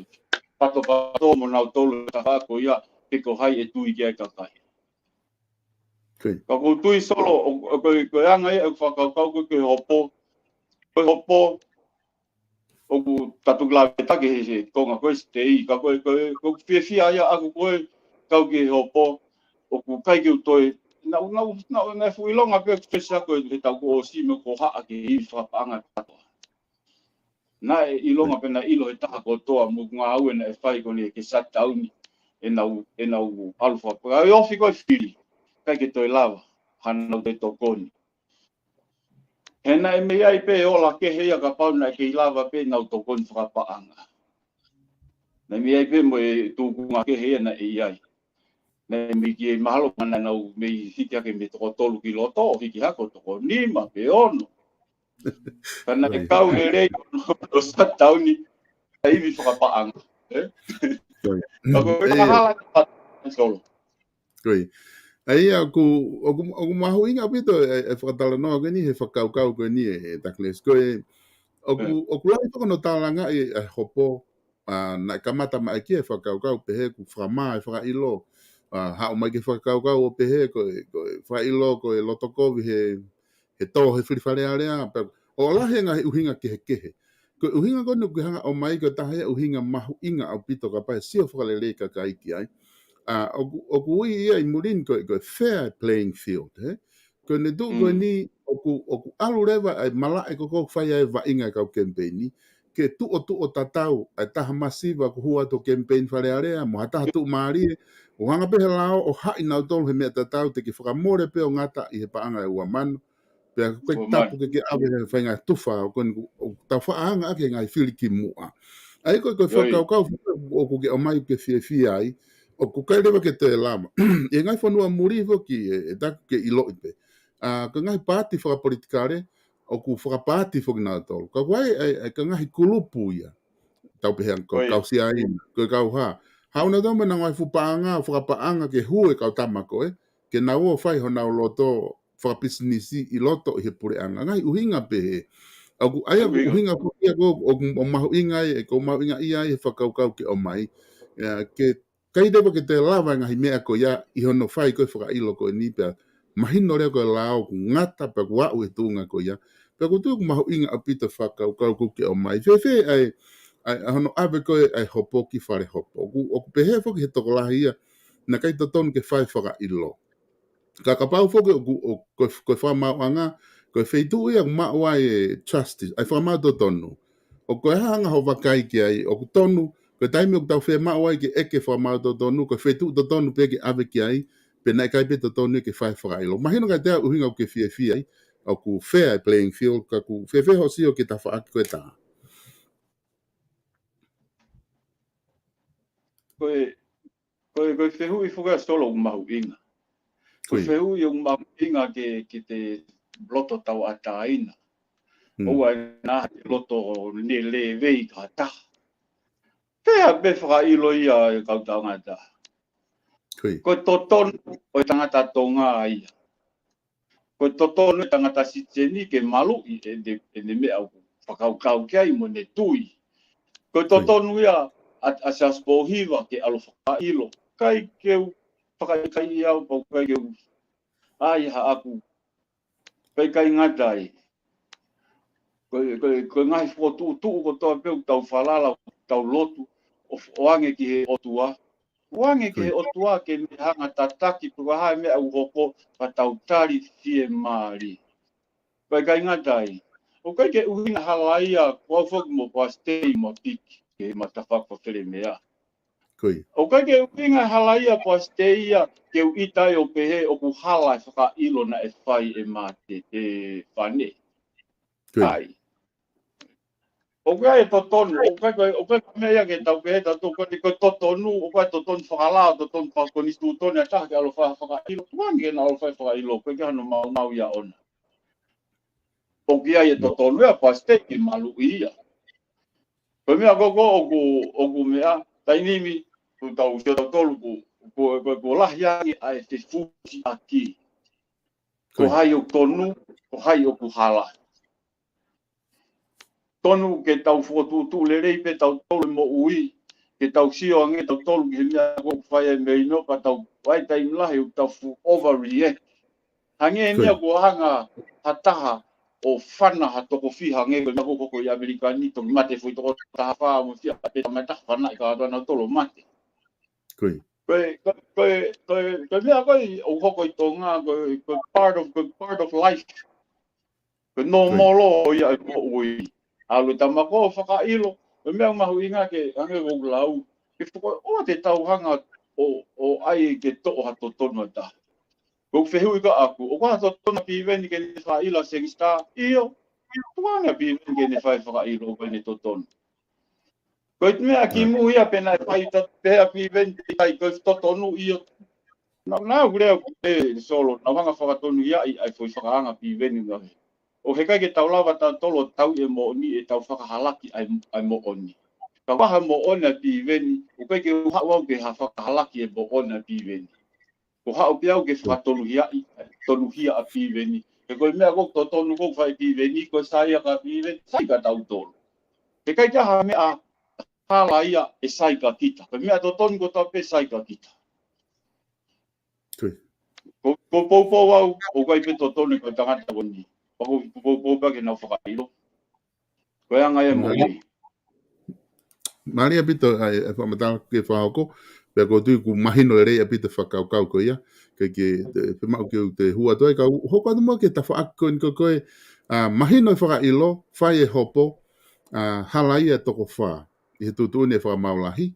patopato mo nau tolu tafaʻaki ko ia, pe ko hai ʻe tui ki ai e kakai. Ka ʻoku ou tui Solo, ʻo, ʻo, ko e, ko e anga ia, ʻoku fakakaukau ko e, ko e hopo, ko e hopo, ʻoku tau toki lave taki he, he konga ko e state, ka ko e, ko e, ko e fiefia ia ʻaku ko e kau ki he hopo, ʻoku ʻikai ke u toe, naʻa, naʻa, naʻa, naʻe fuʻu ʻilonga pē ʻeku fesi ako he taʻu kuo ʻosi mo ʻeku haʻa ki he ivi fakapaʻanga e PATOA. Naʻe ʻilonga pē naʻe ʻilo he taha kotoa mo e ngāue naʻe fai ko eni ke shutdown ʻenau, ʻenau ʻalu fakapaʻanga. ʻE ofi ko e fili, ʻikai ke toe lava, hanau toe tokoni. He naʻe mei ai pē ola kehe ia kapau naʻe kei lava pē ʻenau tokoni fakapaʻanga. Naʻe mei ai pē mo e tūkunga kehe ia naʻe ʻi ai. Naʻe mei ki ai mahalo mana nau mei hiki hake mei toko tolu ki loto, ʻo hiki hake ʻo toko nima pe ono. Ka naʻe kau lelei ʻo, ʻo shutdown ʻa e ivi fakapaʻanga. Eh? Ka ko e hala ka Solo. Ko ia. ʻA ia, ʻoku, ʻoku, ʻoku mahuʻinga ʻaupito e, e fakatalanoa ko eni, he fakakaukau ko eni e, e Douglas. Ko e, ʻoku, ʻoku lahi pē ko hono tālangaʻi e hopo, ʻa, naʻe kamata mai ki he fakakaukau pehē ʻoku fakamā e fakaʻilo. ʻA, haʻu mai ki he fakakaukau ʻo pehē ko e, ko e fakaʻilo, ko e loto kovi he he tō he fili Fale Alea, pea ʻoku lahi e ngaahi ʻuhinga kehekehe. Ko e ʻuhinga ko eni ʻoku ke hanga ʻo ʻomai ko e taha ia e ʻuhinga mahuʻinga ʻaupito kapau ʻe sio fakalelei kakai ki ai. ʻA, ʻoku, ʻoku ui ia ʻi muli ni ko e, ko e fair playing field, he? Ko ʻene tuʻu ko eni ʻoku, ʻoku ʻalu leva ʻa e malaʻe ko ē ʻoku fai ai e vaʻinga e kau kemipeini, ke tuʻo, tuʻo tatau ʻa e taha masiva ʻoku hū atu ʻo kemipeini Fale Alea, mo ha taha tuʻumālie, ʻo hanga pē he lao ʻo haʻi nautolu he meʻa tatau, te ke fakamole pē ʻo ngata ʻi he paʻanga ʻe ua mano, pea ko e tapu ke ke ʻave he faʻahinga tufa, ʻoku, ʻoku tau faʻa hanga ʻaki e ngaahi fili ki muʻa. ʻA ia ko e, ko e fakakaukau ʻoku ke ʻomai ke fiefia ai, ʻoku ʻikai leva ke toe lava. ʻI he ngaahi fonua muli foki ʻe, ʻe taku ke ʻiloʻi pē. ʻA, ko e ngaahi paati fakapolitikale, ʻoku fakapaati foki nautolu. Ka ko e, ʻa e, ʻa e, ko e ngaahi kulupu ia. Tau pehē ange ko e kau Siaina, ko e kau hā. Haʻu nautolu mo ʻenau ngaahi fuʻu paʻanga, fakapaʻanga ke hū e kau tama ko ē, ke nau ō ʻo fai honau loto fakapisinisi ʻi loto ʻi he puleʻanga. Ngaahi ʻuhinga pehē. ʻOku, ʻa ia ʻoku ʻuhinga foki ia ʻoku, ʻoku, ʻoku mahuʻinga ai, ʻoku mahuʻinga ia ai he fakakaukau ke ʻomai. ʻIa, ke ʻikai leva ke toe lava e ngaahi meʻa ko ia ʻi hono fai ko ē fakaʻilo ko eni pea mahino leva ko e lao ʻoku ngata pea ʻoku aʻu he tuʻunga ko ia. Pea ʻoku ou tui ʻoku mahuʻinga ʻaupito e fakakaukau ʻoku ke ʻomai. Fēfē ʻa e, ʻa e, ʻa hono ʻave ko ē ʻa e hopo ki Fale Hopo. ʻOku, ʻoku pehē foki he tokolahi ia, naʻe ʻikai totonu ke fai fakaʻilo. Ka kapau foki ʻoku, ʻo, ko e, ko e fakamaauʻanga, ko e feituʻu ia ʻoku maʻu ai e justice, ʻa e fakamaau totonu. ʻOku ʻi ai ha anga hoʻo vakai ki ai, ʻoku tonu, ko e taimi ʻoku tau fiemaʻu ai ke ʻeke fakamaau totonu, ko e feituʻu totonu pē ke ʻave ki ai, pe naʻe ʻikai pē totonu ia ke fai fakaʻilo. Mahino kiate au e ʻuhinga ʻoku ke fiefia ai, ʻoku fair e playing field, ka ʻoku fēfē hoʻo sio ki he tafaʻaki ko ē ʻe taha. Ko e, ko e, ko e fehuʻi foki ia Solo ʻoku mahuʻinga. Ko e fehuʻi ʻoku mahuʻinga ke, ke te loto tauʻatāina. ʻOua ʻe nā te loto ne levei ka taha. Pea pē fakaʻilo ia e kau tangata. Ko e totonu ʻo e tangata Tonga ia. Ko e totonu e tangata siteni ke maluʻi ʻene, ʻene meʻa ʻoku fakakaukau ki ai mo ʻene tui. Ko e totonu ia ʻa, ʻa Siaosi Pōhiva ke ʻalu fakaʻilo. ʻIkai ke u fakaʻikaiʻi au pea ʻikai ke u ʻai haʻaku. ʻIkai, ʻikai ngata ai. Ko e, ko e, ko e ngaahi fokotuʻutuʻu kotoa pē ʻoku tau falala, tau lotu, ʻo, ʻoange ki he ʻOtua. ʻOange ki he ʻOtua ke ne hanga tataki pe ko e hā e meʻa ʻoku hoko ka tau tali fiemālie. Pea ʻikai ngata ai. ʻOku ʻikai ke ʻuhinga halaia, ko au foki mo Pasitei mo Piki, ke matafafa fele meʻa. ʻOku ʻikai ke ʻuhinga halaia Pasitei ia, ke u ʻita ai ʻo pehē ʻoku hala e fakaʻilo naʻe fai ʻe Mate, ʻe Fane. ʻAi. ʻOku ʻi ai e totonu, ʻoku ʻikai ko e, ʻoku ʻikai ko e meʻa ia ke tau pehē tautolu, ko e, ko e totonu, ʻoku ʻi ai e totonu fakalao, totonu fakakonisitūtone ʻa taha ke ʻalu ʻo fai ha fakaʻilo. Tuku ange ke nau ʻalu ʻo fai ha fakaʻilo, ʻoku ʻikai ke ʻi ai hano maumau ia ʻona. ʻOku ʻi ai e totonu ia, pea state ke maluʻi ia. Ko e meʻa ko ē ʻoku, ʻoku meʻa, taimi ni, ʻoku tau sio tautolu ʻoku, ʻoku, ʻoku, ʻoku lahi ange ʻa e fefusiʻaki. Ko hai ʻoku tonu, ko hai ʻoku hala. Tonu ke tau fokotuʻutuʻu lelei pē tautolu e moʻui, ke tau sio ange tautolu ki he meʻa ʻoku fai ai e melino, pea tau, ʻi ai e taimi lahi ʻoku tau fuʻu overreact. Hangē ni ia kuo hanga ha taha ʻo fana ha toko fiha, hangē ko e meʻa ʻoku hoko ʻi ʻAmelika ni, toki mate foʻi toko taha fā mo e fiha pē, taha mai taha fana ʻi ka atoa nautolu ʻo mate. Ko e, ko e, ko e, ko e, ko e meʻa ko ē ʻoku hoko ʻi Tonga, ko e, ko e part of, ko e part of life. Ko e normal ia e moʻui. ʻAlu e tama ko ē ʻo fakaʻilo, ko e meʻa mahuʻinga ke, hangē ko ʻeku lau, ke fakaʻoua te tau hanga ʻo, ʻo ʻai ke toʻo ha totonu ʻa taha. Ko ʻeku fehuʻi kia ʻaku, ʻoku ʻi ai ha totonu ʻa Piveni ke ne fakaʻilo ʻa Sangster? ʻIo. Tuku ange ʻa Piveni ke ne fai e fakaʻilo, ʻoku ʻi ai ʻene totonu. Ko e meʻa kimui ia pe naʻe fai ta-, pehē ʻa Piveni pe ʻikai, ko e totonu ia. Naʻa, naʻa ku lea ʻoku pehē Solo, naʻa ku hanga ʻo fakatonuhiaʻi ʻa e foʻi fakaanga ʻa Piveni naʻe. ʻOku ʻikai ke tau lava tautolu ʻo tauʻi e moʻoni ʻi heʻetau fakahalaki ʻa e, ʻa e moʻoni. Ka ko e hā e moʻoni ʻa Piveni, ʻoku ʻikai ke u haʻu au ke ha fakahalaki e moʻoni ʻa Piveni. Ko e haʻu pē au ke fakatonuhiaʻi, tonuhia ʻa Piveni. He ko e meʻa ʻoku totonu ʻoku fai ʻe Piveni, ko e sai ia kia Piveni, sai kia tautolu. He ʻikai ke ʻi ai ha meʻa hala ia ʻe sai kia kita. Ko e meʻa totonu kotoa pē sai kia kita. Ko, ko e poupou au, ʻoku ʻikai pē totonu ko e tangata ko eni. Pea ko e poupou pē ke nau fakaʻilo. Ko e anga ia e moʻui. Mālie ʻaupito ʻa e, ʻa e fakamatala ke fakahoko, pea ʻoku ou tui ʻoku mahino lelei ʻaupito e fakakaukau ko ia, ke, ke, te, fiemaʻu ke u te hū atu ai, ka u hoko atu muʻa ki he tafaʻaki ko eni ko e, ʻa, mahino e fakaʻilo, fai e hopo, ʻa, hala ia e toko fā ʻi he tuʻutuʻuni e fakamaau lahi,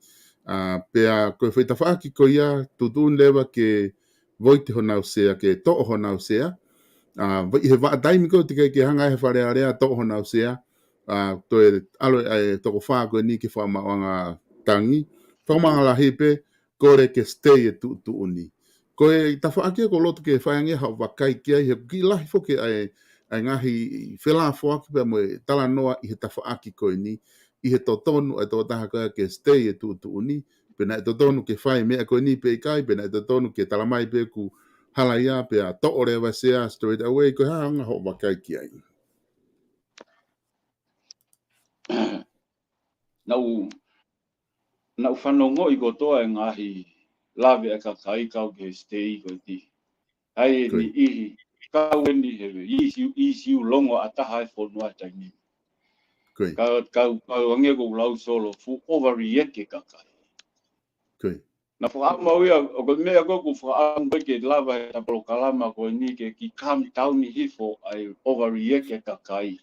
ʻa, pea ko e foʻi tafaʻaki ko ia, tuʻutuʻuni leva ke vote honau sea, ke toʻo honau sea. ʻA, ʻi he vahaʻa taimi ko ē teʻeki ai ke hanga ʻe he Fale Alea ʻo toʻo honau sea, ʻa, toe ʻalu ʻa e toko fā ko eni ki he fakamaauʻanga tangi. Fakamaauʻanga lahi pē, kole ke stay e tuʻutuʻuni. Ko e tafaʻaki ia ʻoku ou loto ke fai ange haʻo vakai ki ai, he ʻoku kiʻi lahi foki ʻa e, ʻa e ngaahi felāfoaki pea mo e talanoa ʻi he tafaʻaki ko eni, ʻi he totonu ʻa e tokotaha ko ia ke stay e tuʻutuʻuni, pe naʻe totonu ke fai e meʻa ko eni pe ʻikai, pe naʻe totonu ke talamai pē ʻoku hala ia, pea toʻo leva e sea straight away, ko e hā e anga hoʻo vakai ki ai? Naʻa ku, naʻa ku fanongoʻi kotoa e ngaahi lave ʻa e kakai kau ki he stay ko eni. ʻA ia ko e niʻihi, kau eni he ʻisiū, ʻisiū longo ʻa taha e fonua he taimi ni. Ko e. Ka, ka, ka u hangē ko ʻeku lau Solo, fuʻu overreact e kakai. Ko e. Naʻa ku fakaʻamu au ia, ʻo ko e meʻa ko ē ʻoku ou fakaʻamu ko ē ke lava he polokalama ko eni ke kiʻi calm down hifo ʻa e overreact e kakai.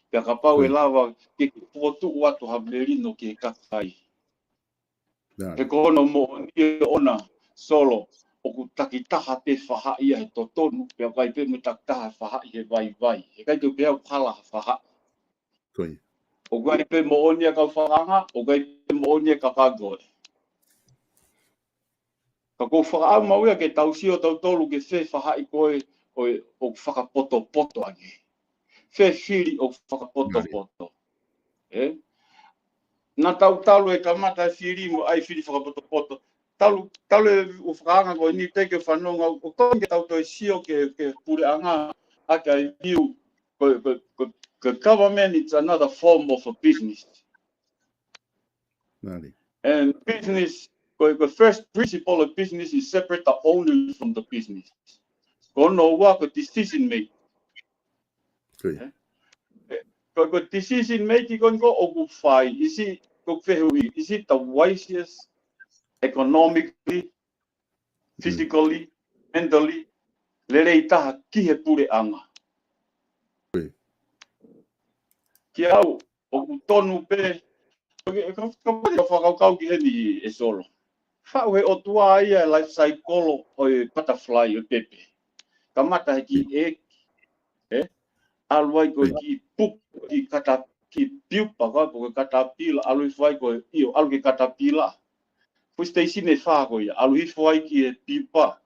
Pea kapau ʻe lava ke fokotuʻu atu ha melino ki he kakai. He ko hono moʻoni ʻoʻona Solo, ʻoku takitaha pē faʻahi ia he totonu, pea ʻikai pē mo e takitaha faʻahi he vaivai. He ʻikai ke u pehē ʻoku hala ha faʻahi. Ko ia. ʻOku ʻi ai pē moʻoni ʻa e kau fakaanga, ʻoku ʻi ai pē moʻoni ʻa e kau fakaanga. Ka ʻoku ou fakaʻamu au ia ke tau sio tautolu ki he fē faʻahi ko ē ʻoku fakapotopoto ange. Fē fili ʻoku fakapotopoto. Ē? Naʻa tau talu e kamata e fili mo e fili fakapotopoto. Talu, talu e ʻū fakaanga ko eni teʻeki ke fanongo au, ʻoku totonu ke tau toe sio ki he, ki he puleʻanga ʻaki ʻa e view ko, ko, ko, ko e government, it's another form of a business. Mālie. And business, ko, ko e first principle of business is separate the owner from the business. Ko hono ua ko e decision making. Ko ia. Ē? Ko, ko e decision making ko eni ʻoku fai, is it, ko e fehuʻi, is it the wisest economically, physically, mentally, lelei taha ki he puleʻanga? Ko ia. Kiate au, ʻoku tonu pē, ka, ka, ka fakakaukau ki heni ʻe Solo. Faʻu he ʻOtua ia e life cycle ʻo e butterfly ʻo e pepe. Kamata he kiʻi ʻeki, ē? ʻAlu ai ko e kiʻi pupu, kiʻi caterpillar, ki Piupa, ko e katapila, ʻalu hifo ai ko e, ʻio, ʻalu ki he katapila. Foʻi siteisini ʻe fā ko ia, ʻalu hifo ai ki he Piupa,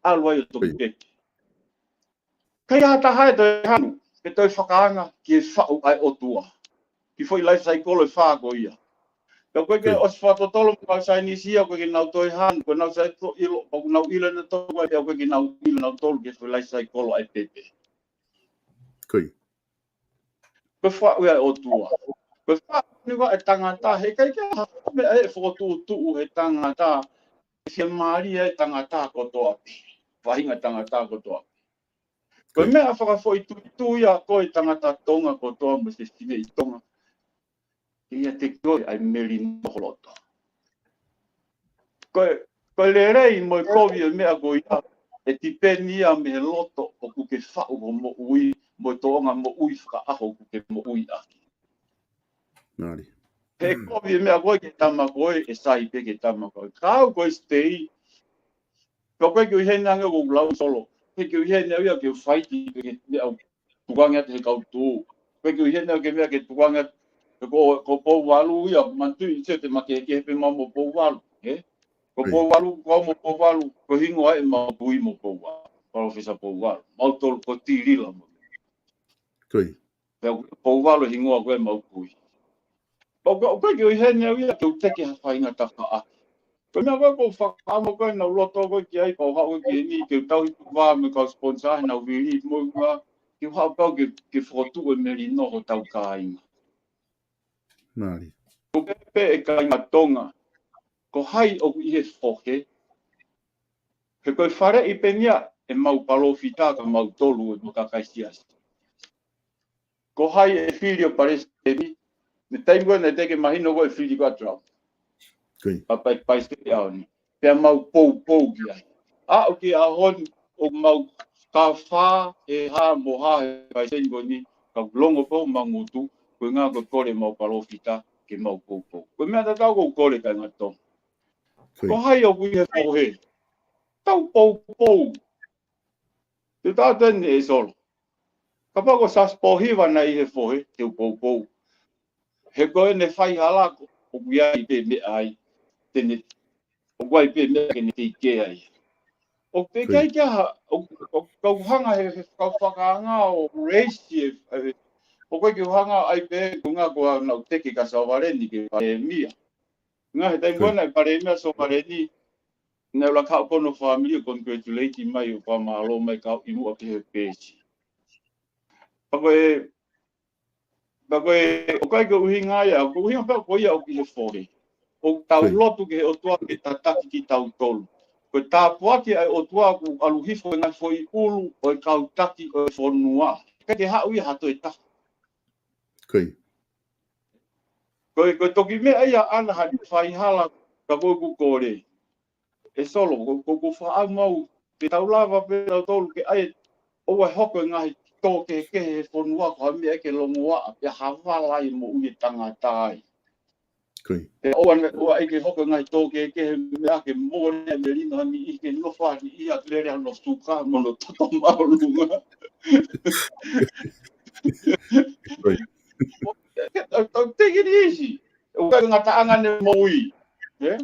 ʻalu ai ʻo toki peke. ʻIkai ha taha ʻe toe hanu, pe toe fakaanga ki he faʻu ʻa e ʻOtua. Ki he foʻi life cycle ʻe fā ko ia. Pea ʻoku ʻikai ke ʻosi fakatotolo mo e kau saienisi ia, ʻoku ʻikai ke nau toe hanu, ko ʻenau sai to ʻilo, ʻoku nau ʻilo ʻenautolu, ʻoku ʻikai ke nau ʻilo ʻenautolu ki he foʻi life cycle ʻa e pepe. Ko e faʻu ia ʻa e ʻOtua. Ko e faʻu ni ʻa e tangata, heʻikai ke ha meʻa ʻe fokotuʻutuʻu he tangata, ʻe fiemālie ʻa e tangata kotoa pē. Faʻahinga tangata kotoa pē. Ko e meʻa fakafoʻituitui ia ko e tangata Tonga kotoa mo e fefine ʻi Tonga. ʻIate koe ʻa e melino ho loto. Ko e, ko e lelei mo e kovi ʻo e meʻa ko ia, ʻe tipeni ia mei he loto ʻoku ke faʻu ho moʻui, mo e tōʻonga moʻui fakaʻaho ʻoku ke moʻui ʻaki. He kovi ʻa e meʻa ko ē ki he tama ko ē, ʻe sai pē ki he tama ko ē. Ka ʻoku ou sitei, pea ʻoku ʻikai ke u ʻi heni ange ʻo lau Solo. ʻIkai ke u ʻi heni au ia ke u faiti, ke, ke meʻa ʻo tukuange atu he kau tū. ʻIkai ke u ʻi heni au ke meʻa ke tukuange atu, he ko, ko Pouvalu ia, manatuʻi ʻe te makehekehe pē mau mo Pouvalu, ē? Ko Pouvalu, ko au mo Pouvalu, ko e hingoa ʻemau kui mo Pouvalu. Palōfesa Pouvalu. Mautolu ko Tilila mo. Pea Pouvalu ʻa e hingoa ko ē ʻemau kui. ʻOku, ʻoku ʻikai ke u ʻi heni au ia ke u teke ha faʻahinga tafaʻaki. Ko e meʻa ko ē ʻoku ou fakaʻamu ko ē ʻenau loto ko ē ki ai, pea u haʻu ki heni ke u tauhi tuʻa mo e kau sponsor ʻenau vili mo ua, ke u haʻu pē au ke, ke fokotuʻu e melino hotau kāinga. Ko e pehē ʻe kāinga Tonga, ko hai ʻoku ʻi he fohe, he ko e faleʻi pē eni ia ʻemau palōfita ka mautolu ʻi he kakai siasi. Ko hai ʻe fili ʻo palesiteni, mei he taimi ko ē naʻe teʻeki mahino ko e fili ko ē ʻa Trump. ʻA pai, pai se ʻaho ni. Pea mau poupou ki ai. ʻAʻu ki he ʻaho ni ʻoku mau kafā he hā mo hā he palesiteni ko eni, ka u longo pē ʻo mangutu, ko e ʻuhinga ko e kole ʻemau palōfita ke mau poupou. Ko e meʻa tatau ʻoku ou kole kāinga Tonga. Ko hai ʻoku ʻi he fohe. Tau poupou. Te u tala atu eni ʻe Solo. Kapau ko Siaosi Pōhiva naʻe ʻi he fohe, te u poupou. He ko ʻene faihala ko, ʻoku ʻi ai pē meʻa ai, te ne, ʻoku ʻi ai pē meʻa ke ne teikea ai. ʻOku teikea ai ke ha, ʻoku, ʻoku, ʻoku hanga he, he kau fakaanga ʻo raise e, e, ʻoku ʻikai ke hanga ai pē, ko e ʻuhinga ko ʻenau teke kia Sovaleni ke palēmia. Ngaahi taimi ko ē naʻe palēmia Sovaleni, naʻe ʻuluaki haʻu ko hono fāmili ʻo congratulate mai ʻo fakamālō mai kau ʻi muʻa ki he peesi. Pea ko e, pea ko e, ʻoku ʻikai ke ʻuhinga ia, ko e ʻuhinga pē ko ia ʻoku ʻi he fohe. ʻOku tau lotu ki he ʻOtua ke tataki kitautolu. Ko e tāpuaki ʻa e ʻOtua ʻoku ʻalu hifo e ngaahi foʻi ʻulu ʻo e kau taki ʻo e fonua. ʻIkai ke haʻu ia ha toe taha. Ko e, ko e toki meʻa ia ʻana ha faihala ka ko ʻeku kole. ʻE Solo, ko, ko, ko fakaʻamu au, ke tau lava pē tautolu ke ʻai, ʻoua ʻe hoko e ngaahi tō kehekehe he fonua ko ha meʻa ke longoaʻa, pea ha vala ai moʻui e tangata ai. Pea ʻoua naʻa, ʻoua ʻe ke hoko e ngaahi tō kehekehe he meʻa ke moʻoni e melino ha niʻihi ke nofo ha niʻihi ʻo lele hono suka, mo hono toto māʻolunga. Tau, tau take it easy. ʻOku ʻikai ko e ngataʻanga ʻene moʻui. ʻE?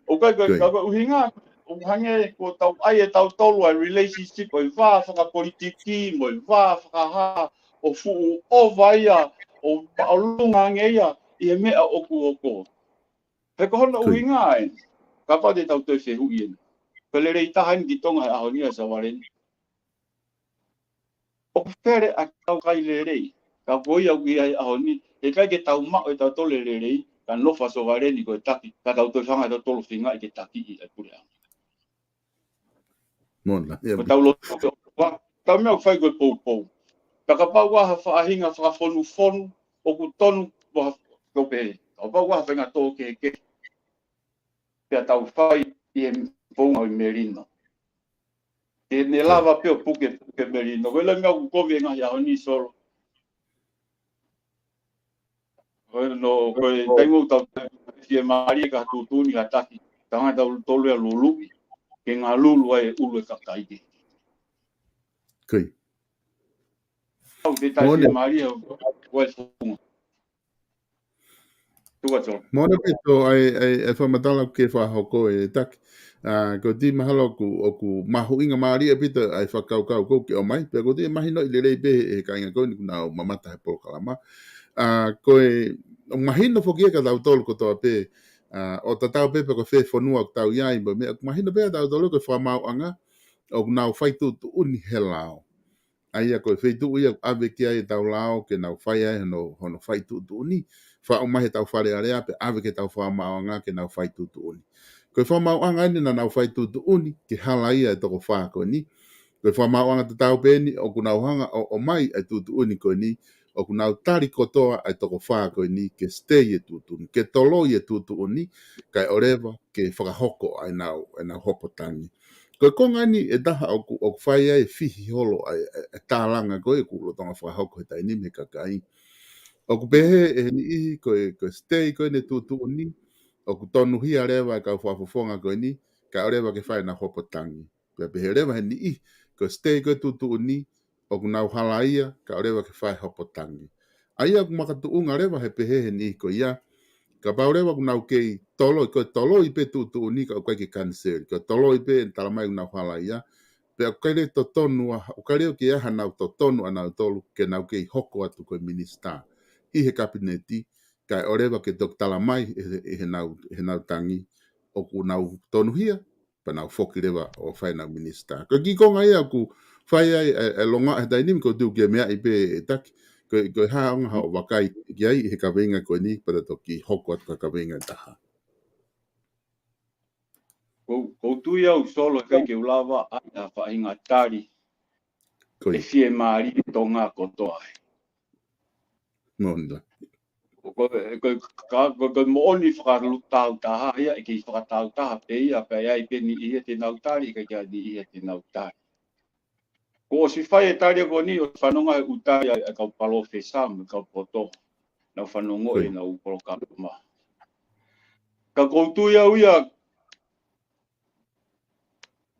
ʻOku ʻikai ko e, ka ko e ʻuhinga, ʻoku hangē ko ʻetau ʻai ʻe tautolu ʻa e relationship ʻo e vā fakapolitiki, mo e vā fakahā, ʻo fuʻu ʻova ia, ʻo māʻolunga ange ia, ʻi he meʻa ʻoku hoko. He ko hono ʻuhinga ē, kapau te tau toe fehuʻi eni. Ko e lelei taha eni ki Tonga he ʻaho ni ʻa Sovaleni. ʻOku fele ʻa e kau kai lelei. Ka ko ia ʻoku ʻi ai ʻaho ni, heʻikai ke tau maʻu ʻe tautolu e lelei, ka nofo ʻa Sovaleni ko e taki, ka tau toe hanga ʻe tautolu ʻo feingaʻi ke takiʻi e puleʻanga. Ko ʻetau lotu ki he ʻOtua, tau meʻa ʻoku fai ko e poupou. Ka kapau ʻoku ʻi ai ha faʻahinga fakafonufonu, ʻoku tonu, ʻoku ou pehē. Kapau ʻoku ʻi ai ha faʻahinga tō kehekehe. Pea tau fai ʻi he founga ʻo e melino. Ke ne lava pē ʻo pukepuke melino. Ko e lahi meʻa ʻoku kovi e ngaahi ʻaho ni Solo. Ko e no, ko e taimi ʻoku tau fiemālie ka tuʻutuʻuni ha taki. Tau hanga ʻe tautolu ia ʻo luluʻi. Ke ngalulu ai e ʻulu e kakai ke. Au te tai fiemālie ʻo, ʻo e funga. Tuka tō. Moʻoni ʻaupito ʻa e, ʻa e, ʻa e fakamatala ʻoku ke fakahoko ʻe Taki. ʻA, ʻoku ou tui mahalo ʻoku, ʻoku mahuʻinga mālie ʻaupito ʻa e fakakaukau ʻoku ke ʻomai. Pea ʻoku ou tui ʻe mahinoʻi lelei pē ʻe he kāinga ko eni ʻoku nau mamata he polokalama. ʻA, ko e, ʻoku mahino foki ia kia tautolu kotoa pē, ʻa, ʻo tatau pē pe ko fē fonua ʻoku tau ʻi ai, mo e meʻa ʻoku mahino pē kia tautolu ko e fakamaauʻanga ʻoku nau fai tuʻutuʻuni he lao. ʻA ia ko e feituʻu ia ʻoku ʻave ki ai ʻetau lao ke nau fai ai hono, hono fai tuʻutuʻuni. Faʻu mai heʻetau Fale Alea pea ʻave ki heʻetau fakamaauʻanga ke nau fai tuʻutuʻuni. Ko e fakamaauʻanga eni naʻa nau fai tuʻutuʻuni ke halaia e toko fā ko eni. Ko e fakamaauʻanga tatau pē eni ʻoku nau hanga ʻo, ʻomai ʻa e tuʻutuʻuni ko eni, ʻoku nau tali kotoa ʻa e toko fā ko eni ke stay e tuʻutuʻuni, ke toloi e tuʻutuʻuni, kae ʻoua leva ke fakahoko ʻa ʻenau, ʻenau hopo tangi. Ko e konga eni ʻe taha ʻoku, ʻoku fai ai e fihi holo ʻa e, ʻa e, ʻa e tālanga ko ē ʻoku lolotonga fakahoko he taimi ni mei he kakai. ʻOku pehē ʻe he niʻihi ko e, ko e stay ko eni e tuʻutuʻuni, ʻoku tonuhia leva ʻe he kau fakafofonga ko eni, kae ʻoua leva ke fai ʻenau hopo tangi. Pea pehē leva ʻe he niʻihi ko e stay ko e tuʻutuʻuni, ʻoku nau halaia, kae ʻoua leva ke fai hopo tangi. ʻA ia ʻoku makatuʻunga leva he pehē ʻe he niʻihi ko ia, kapau leva ʻoku nau kei toloi, ko e toloi pē tuʻutuʻuni ka ʻoku ʻikai ke cancel. Ko e toloi pē ʻe talamai ʻoku nau halaia, pea ʻoku ʻikai leva totonu ʻa, ʻoku ʻikai leva ke ʻi ai hanau totonu ʻanautolu ke nau kei hoko atu ko e minisitā ʻi he kapineti, kae ʻoua leva ke toki talamai ʻe, ʻe heʻenau, ʻe heʻenau tangi ʻoku nau tonuhia, pea nau foki leva ʻo fai ʻenau minisitā. Ko e kiʻi konga ia ʻoku fai ai e, e longaʻi he taimi ni, ʻoku ou tui ʻoku ke meaʻi pē ʻe Taki. Ko e, ko e hā ʻa hoʻo vakai ki ai he kaveinga ko eni, pea ta toki hoko atu ki he kaveinga ʻe taha. ʻOku ou, ʻoku ou tui au Solo ʻikai ke u lava ʻai ha faʻahinga tali Ko ia. ʻE fiemālie Tonga kotoa ai. Moʻoni lā. Ko, ko, ka, ko, ko e moʻoni fakatāutaha ia, ʻe kei fakatāutaha pē ia, pea ʻe ʻi ai pē niʻihi ia te nau tali, ʻikai ke ʻi ai niʻihi ia te nau tali. Kuo ʻosi fai e tali ko eni, ʻosi fanongo he ʻū tali ʻa e, ʻa e kau palōfesa, mo e kau poto. Nau fanongo Ko ia. ʻEnau polokalama. Ka ʻoku ou tui au ia,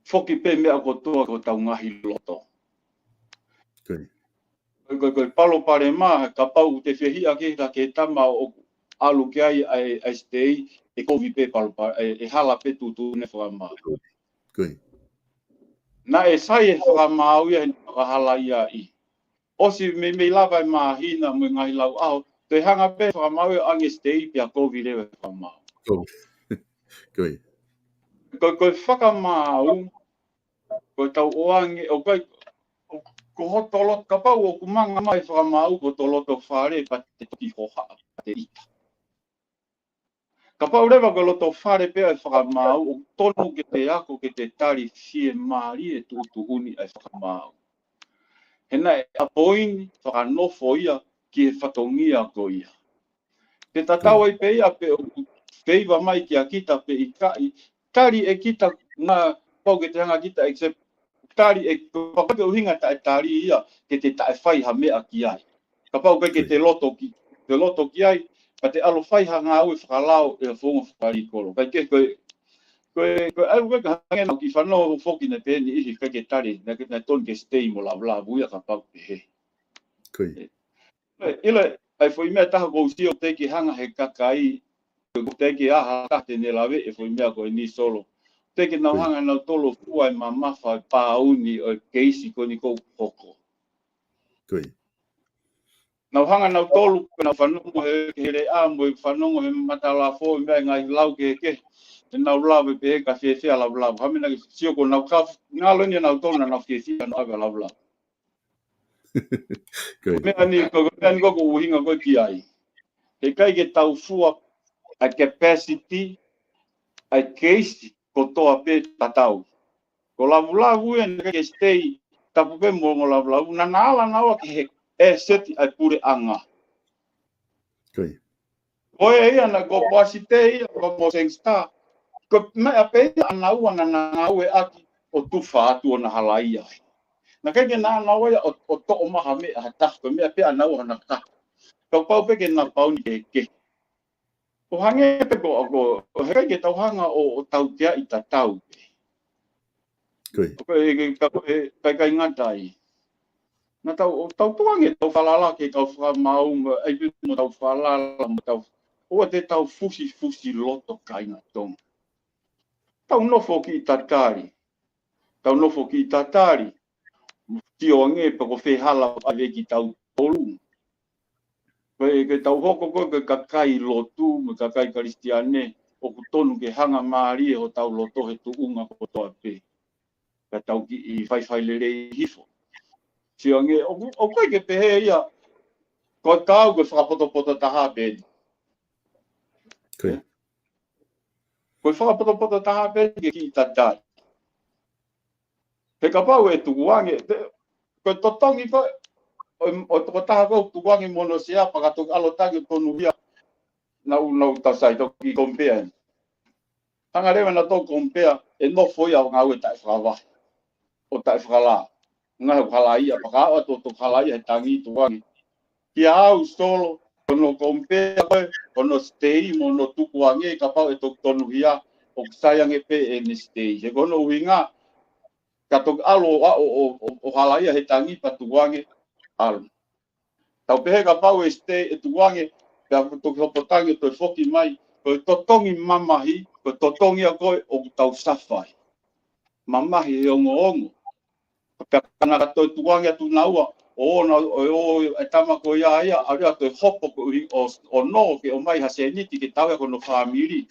foki pē meʻa kotoa ko hotau ngaahi loto. Ko ia. Ko, ko, ko e palopalema, kapau te fehiʻa ki he, ki he tama ʻoku ʻalu ki ai ʻa e, ʻa e stay, ʻe kovi pē palopa-, ʻe, ʻe hala pē tuʻutuʻuni fakamaau. Ko ia. Naʻe sai e fakamaau ia he fakahalaia ai. ʻOsi meimei lava e māhina mo e ngaahi lau ʻaho, toe hanga pē fakamaau ia ʻo ʻoange stay pea kovi leva e fakamaau. Ko ia. Ko ia. Ko, ko e fakamaau, ko e tau ʻoange, ʻoku ʻikai, ʻo, ko hoto loto, kapau ʻoku manga mai e fakamaau ko hoto loto fale pea te toki hohaʻa, pea te ʻita. Kapau leva ko e loto fale pē ʻa e fakamaau, ʻoku totonu ke te ako ke te tali fiemālie e tuʻutuʻuni ʻa e fakamaau. He naʻe ʻapoini fakanofo ia ki he fatongia ko ia. Te tatau Ko ia. ai pē ia pe ʻoku feiva mai kia kita pe ʻikai, tali ʻe kita na pau ke te hanga kita accept, tali ʻe, kapau ʻoku ʻuhinga taʻe tali ia, ke te taʻe fai ha meʻa ki ai. Kapau ʻoku ʻikai ke Ko ia. te loto ki, te loto ki ai, ka te ʻalu fai ha ngāue fakalao ʻi he founga fakalīkolo. ʻIkai ke, ko e, ko e, ko e, ʻai, ʻoku ʻikai ke hangē naʻa ku kiʻi fanongo foki naʻe pehē ʻe he niʻihi ʻikai ke tali, naʻe, naʻe totonu ke stay mo lavulavu ia kapau pehē. Ko ia. ʻIlo, ʻilo, ʻa e foʻi meʻa ʻe taha ʻoku ou sio teʻeki hanga he kakai, ʻoku teʻeki ai ha taha te ne lave e foʻi meʻa ko eni Solo. Teʻeki nau Ko ia. hanga nautolu ʻo fua e mamafa e pāuni ʻo e keisi ko eni ʻoku hoko. Ko ia. Nau hanga nautolu, nau fanongo he, he leʻa mo e fanongo he matalafo, e meʻa e ngaahi lau kehekehe. ʻE nau lave pē he ka fēfē ʻa lavulavu. Hā e meʻa naʻa ke sio ko ʻenau ka, ngalo eni ʻanautolu naʻa nau fēfē ʻa nau ʻave ʻa lavulavu. Ko ia. Meʻa ni, ko, ko meʻa ni ko ʻoku ʻuhinga ko ē ki ai. He ʻikai ke tau fua ʻa e capacity ʻa e keisi kotoa pē tatau. Ko lavulavu ia naʻe ʻikai ke stay tapu pē mo, mo lavulavu. Naʻa na ala naua ki he, ʻe seti ʻa e puleʻanga. Ko ia. Ko e ia naʻe ko Poasi Tei ia, ko mo Sangster. Ko e meʻa pē ia ʻanaua naʻa na ngāueʻaki ʻo tufa atu ʻo na halaia ai. Naʻe ʻikai ke na ngāue ia ʻo, ʻo toʻo mai ha meʻa ha taha, ko e meʻa pē ʻanaua ha na taha. Kapau pē ke na pāuni kehekehe. ʻO hangē pē ko, ko, ʻo heʻikai ke tau hanga ʻo, ʻo tauteaʻi tatau pē. Ko ia. Ko e, ke, ka, ko e, ka, ka ʻikai ngata ai. Naʻa tau, ʻo tau tuku ange tau falala ki he kau fakamaau, mo, ʻai pē mo tau falala, mo tau, ʻoua te tau fusifusi loto kāinga Tonga. Tau nofo ki tatali. Tau nofo ki tatali. Sio ange pe ko fē hala ʻave kitautolu. Ko e, ke tau hoko ko e kakai lotu, mo e kakai Kalisitiane, ʻoku tonu ke hanga mālie hotau loto he tuʻunga kotoa pē. Ka tau kiʻi faifai lelei hifo. Sio ange, ʻoku, ʻoku ʻikai ke pehē ia, ko e kau ko e fakapotopoto taha pē. Ko ia. Ko e fakapotopoto taha pē ke kiʻi tatali. He kapau ʻe tukuange, te, ko e totongi ko, ʻo, ʻo tokotaha ko e tukuange mo hono sea pea ka toki ʻalu ʻo tangi tonuhia, nau, nau tau sai toki compare. Hanga leva nautolu compare, ʻe nofo ia ʻo ngāue taʻefakavahe. ʻO taʻefakalā. Ngaahi ʻoku halaia, pea ka ʻoua toe toki halaia he tangi tukuange. Kia au Solo, ko hono compare ko e, ko hono stay mo hono tukuange, kapau ʻe toki tonuhia, ʻoku sai ange pē ʻene stay. He ko hono ʻuhinga, ka toki ʻalu ʻo, ʻo, ʻo, ʻo, ʻo halaia he tangi pea tukuange, ʻalu. Tau pehē kapau ʻe stay ʻe tukuange, pea toki hopo tangi ʻo toe foki mai, ko e totongi mamahi, ko e totongi ia ko e ʻoku tau safai. Mamahi he ongoongo. Pea ka na ka toe tukuange atu naua, ʻo na, ʻo, ʻo, e tama ko ia ia, ʻalu ia toe hopo ko ʻuhi ʻo, ʻo nō ke ʻomai ha sēniti ke tauhi ko hono fāmili.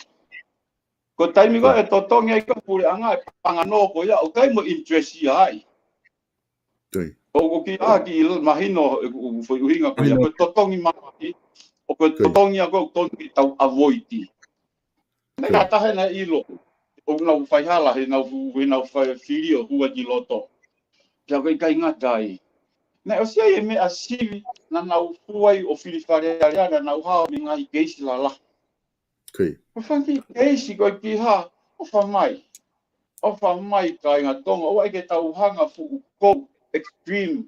Ko e taimi ko ē ʻe totongi ai ko e puleʻanga ʻe panga nō ko ia, ʻoku ʻikai mo interest ia ai. Ko ia. ʻOku kiʻi ʻā kiʻi mahino ʻeku foʻi ʻuhinga ko ia, ko e totongi mamahi, ʻoku ko e totongi ia ko e ʻoku tonu ke tau avoid. Naʻe ka tahe na ʻilo, ʻoku nau faihala, he nau fu-, he nau fai fili ʻo hua ki loto. Pea ko e ʻikai ngata ai. Naʻe ʻosi ai e meʻa sivi, naʻa nau fua ai ʻo fili Fale Alea, naʻa nau hao mei he ngaahi keisi lalahi. Ko ia. Ko e fanga kiʻi keisi ko e kiʻi hā, ʻofa mai. ʻOfa mai kāinga Tonga, ʻoua ʻe ke tau hanga fuʻu kou extreme.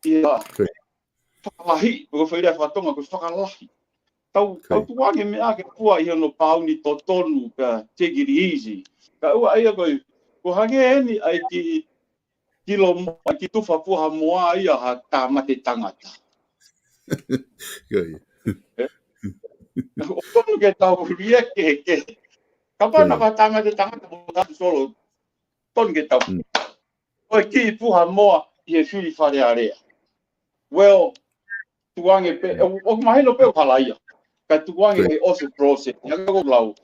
Ia. Ko ia. Fakalahi, ko e fai lea faka-Tonga, ko e fakalahi. Tau, tau tukuange meʻa ke fua ʻi hono pauni totonu pea take it easy. Ka ʻoua ia ko e, ko e hangē eni ʻa e kiʻi, kilo mo-, ʻa e kiʻi tufa puha moa ia ha tāmate tangata. Ko ia. ʻOku tonu ke tau lie kehekehe. Kapau naʻa ko ha tāmate tangata mo tatu Solo, tonu ke tau. Ko e kiʻi puha moa ʻi he fili Fale Alea. Well, tukuange pē, ʻo, ʻoku mahino pē ʻoku halaia. Ka tukuange he ʻosi process, ia ka ko e lau.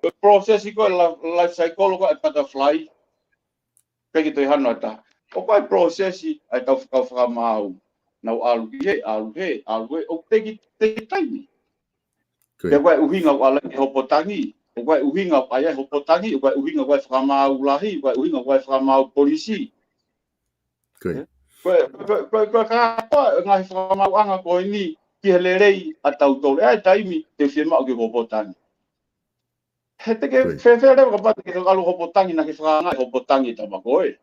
Ko e process ko e la-, life cycle ko e butterfly. Pea ke toe hano ata. ʻOku ʻi ai e process ʻa e tau fakau fakamaau. Nau ʻalu ki hē, ʻalu hē, ʻalu hē, ʻoku take, take time. Ko Pea ia. ko e ʻuhinga ʻoku ʻalu ai e hopo tangi, ʻoku ʻi ai e ʻuhinga ʻoku ʻi ai e hopo tangi, ʻoku ʻi ai e ʻuhinga ʻoku ʻi ai e fakamaau lahi, ʻoku ʻi ai e ʻuhinga ʻoku ʻi ai e fakamaau polisi. Ko ia. Ko e, ko e, ko e, ko e kātoa e ngaahi fakamaauʻanga ko eni ki he lelei ʻatautolu. ʻE ʻi ai e taimi te fiemaʻu ke hopo tangi. He te ke fēfē leva kapau te ke ʻalu hopo tangi naʻa ke fakaangaʻi hopo tangi tama ko ē.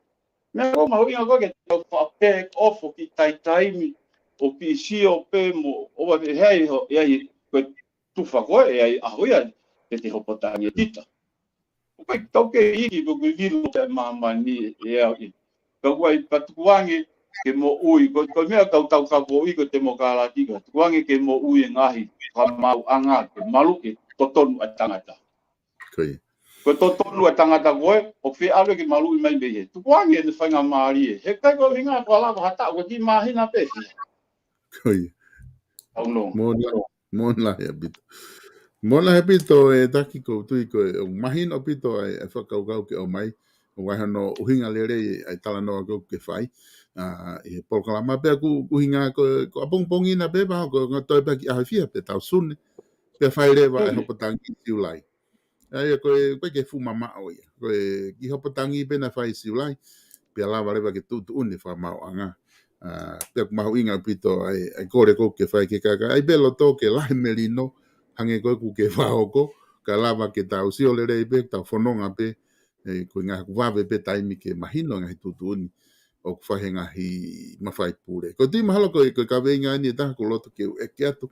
Meʻa ko e mahuʻinga ko e ke tau faʻa back off ʻo kiʻi taitaimi ʻo kiʻi sio pē mo ʻoua te hei ho, ʻe ʻi ai ko e tufa ko ē, ʻe ʻi ai ʻaho ia te te hopo tangi ʻe kita. ʻOku ʻikai tau ke iki pe ko e vilo pē māmani ʻe au ʻi. Ka ʻoku ʻi ai pē tukuange ke moʻui, ko, ko e meʻa tau tau ka moʻui ko e temokalati ka tukuange ke moʻui e ngaahi fakamaauʻanga ke maluʻi e totonu ʻa e tangata. Ko ia. Ko e totonu ʻa e tangata ko ē, ʻoku fie ʻalu ke maluʻi mai mei hē. Tukuange ʻene faingamālie. He ʻikai ko e ʻuhinga ko e lava ha taʻu, ko e kiʻi māhina pē. Ko ia. Au no. Moʻoni lahi, moʻoni lahi ʻaupito. Moʻoni lahi ʻaupito e taki, ʻoku ou tui ko e, ʻoku mahino ʻaupito ʻa e, ʻa e fakakaukau ke ʻomai. ʻOku ʻi ai hono ʻuhinga lelei ʻa e talanoa ko ē ʻoku ke fai. ʻA, ʻi he polokalama pea ʻoku, ʻuhinga ko, ko ʻapongipongi na pē pea ko e ngaahi toe pē ki ʻaho ʻe fiha pē tau Sune. Pea fai leva e hopo tangi Siulai. ʻA ia ko e, ko e ke fuʻu mamaʻo ia. Ko e kiʻi hopo tangi pē naʻe fai Siulai. Pea lava leva ke tuʻutuʻuni e fakamaauʻanga. ʻA, pea ʻoku mahuʻinga ʻaupito ʻa e, ʻa e kole ko ē ʻoku ke fai ke kaka. ʻA ia pē loto ke lahi melino, hangē ko ē ʻoku ke fakahoko, ka lava ke tau sio lelei pē, tau fononga pē, ʻe, ko e ngaahi ʻoku vave pē taimi ke mahino e ngaahi tuʻutuʻuni ʻoku fai he ngaahi mafai pule. Ko e tui mahalo ko e, ko e kaveinga eni ʻe taha ʻoku ou loto ke u ʻeke atu.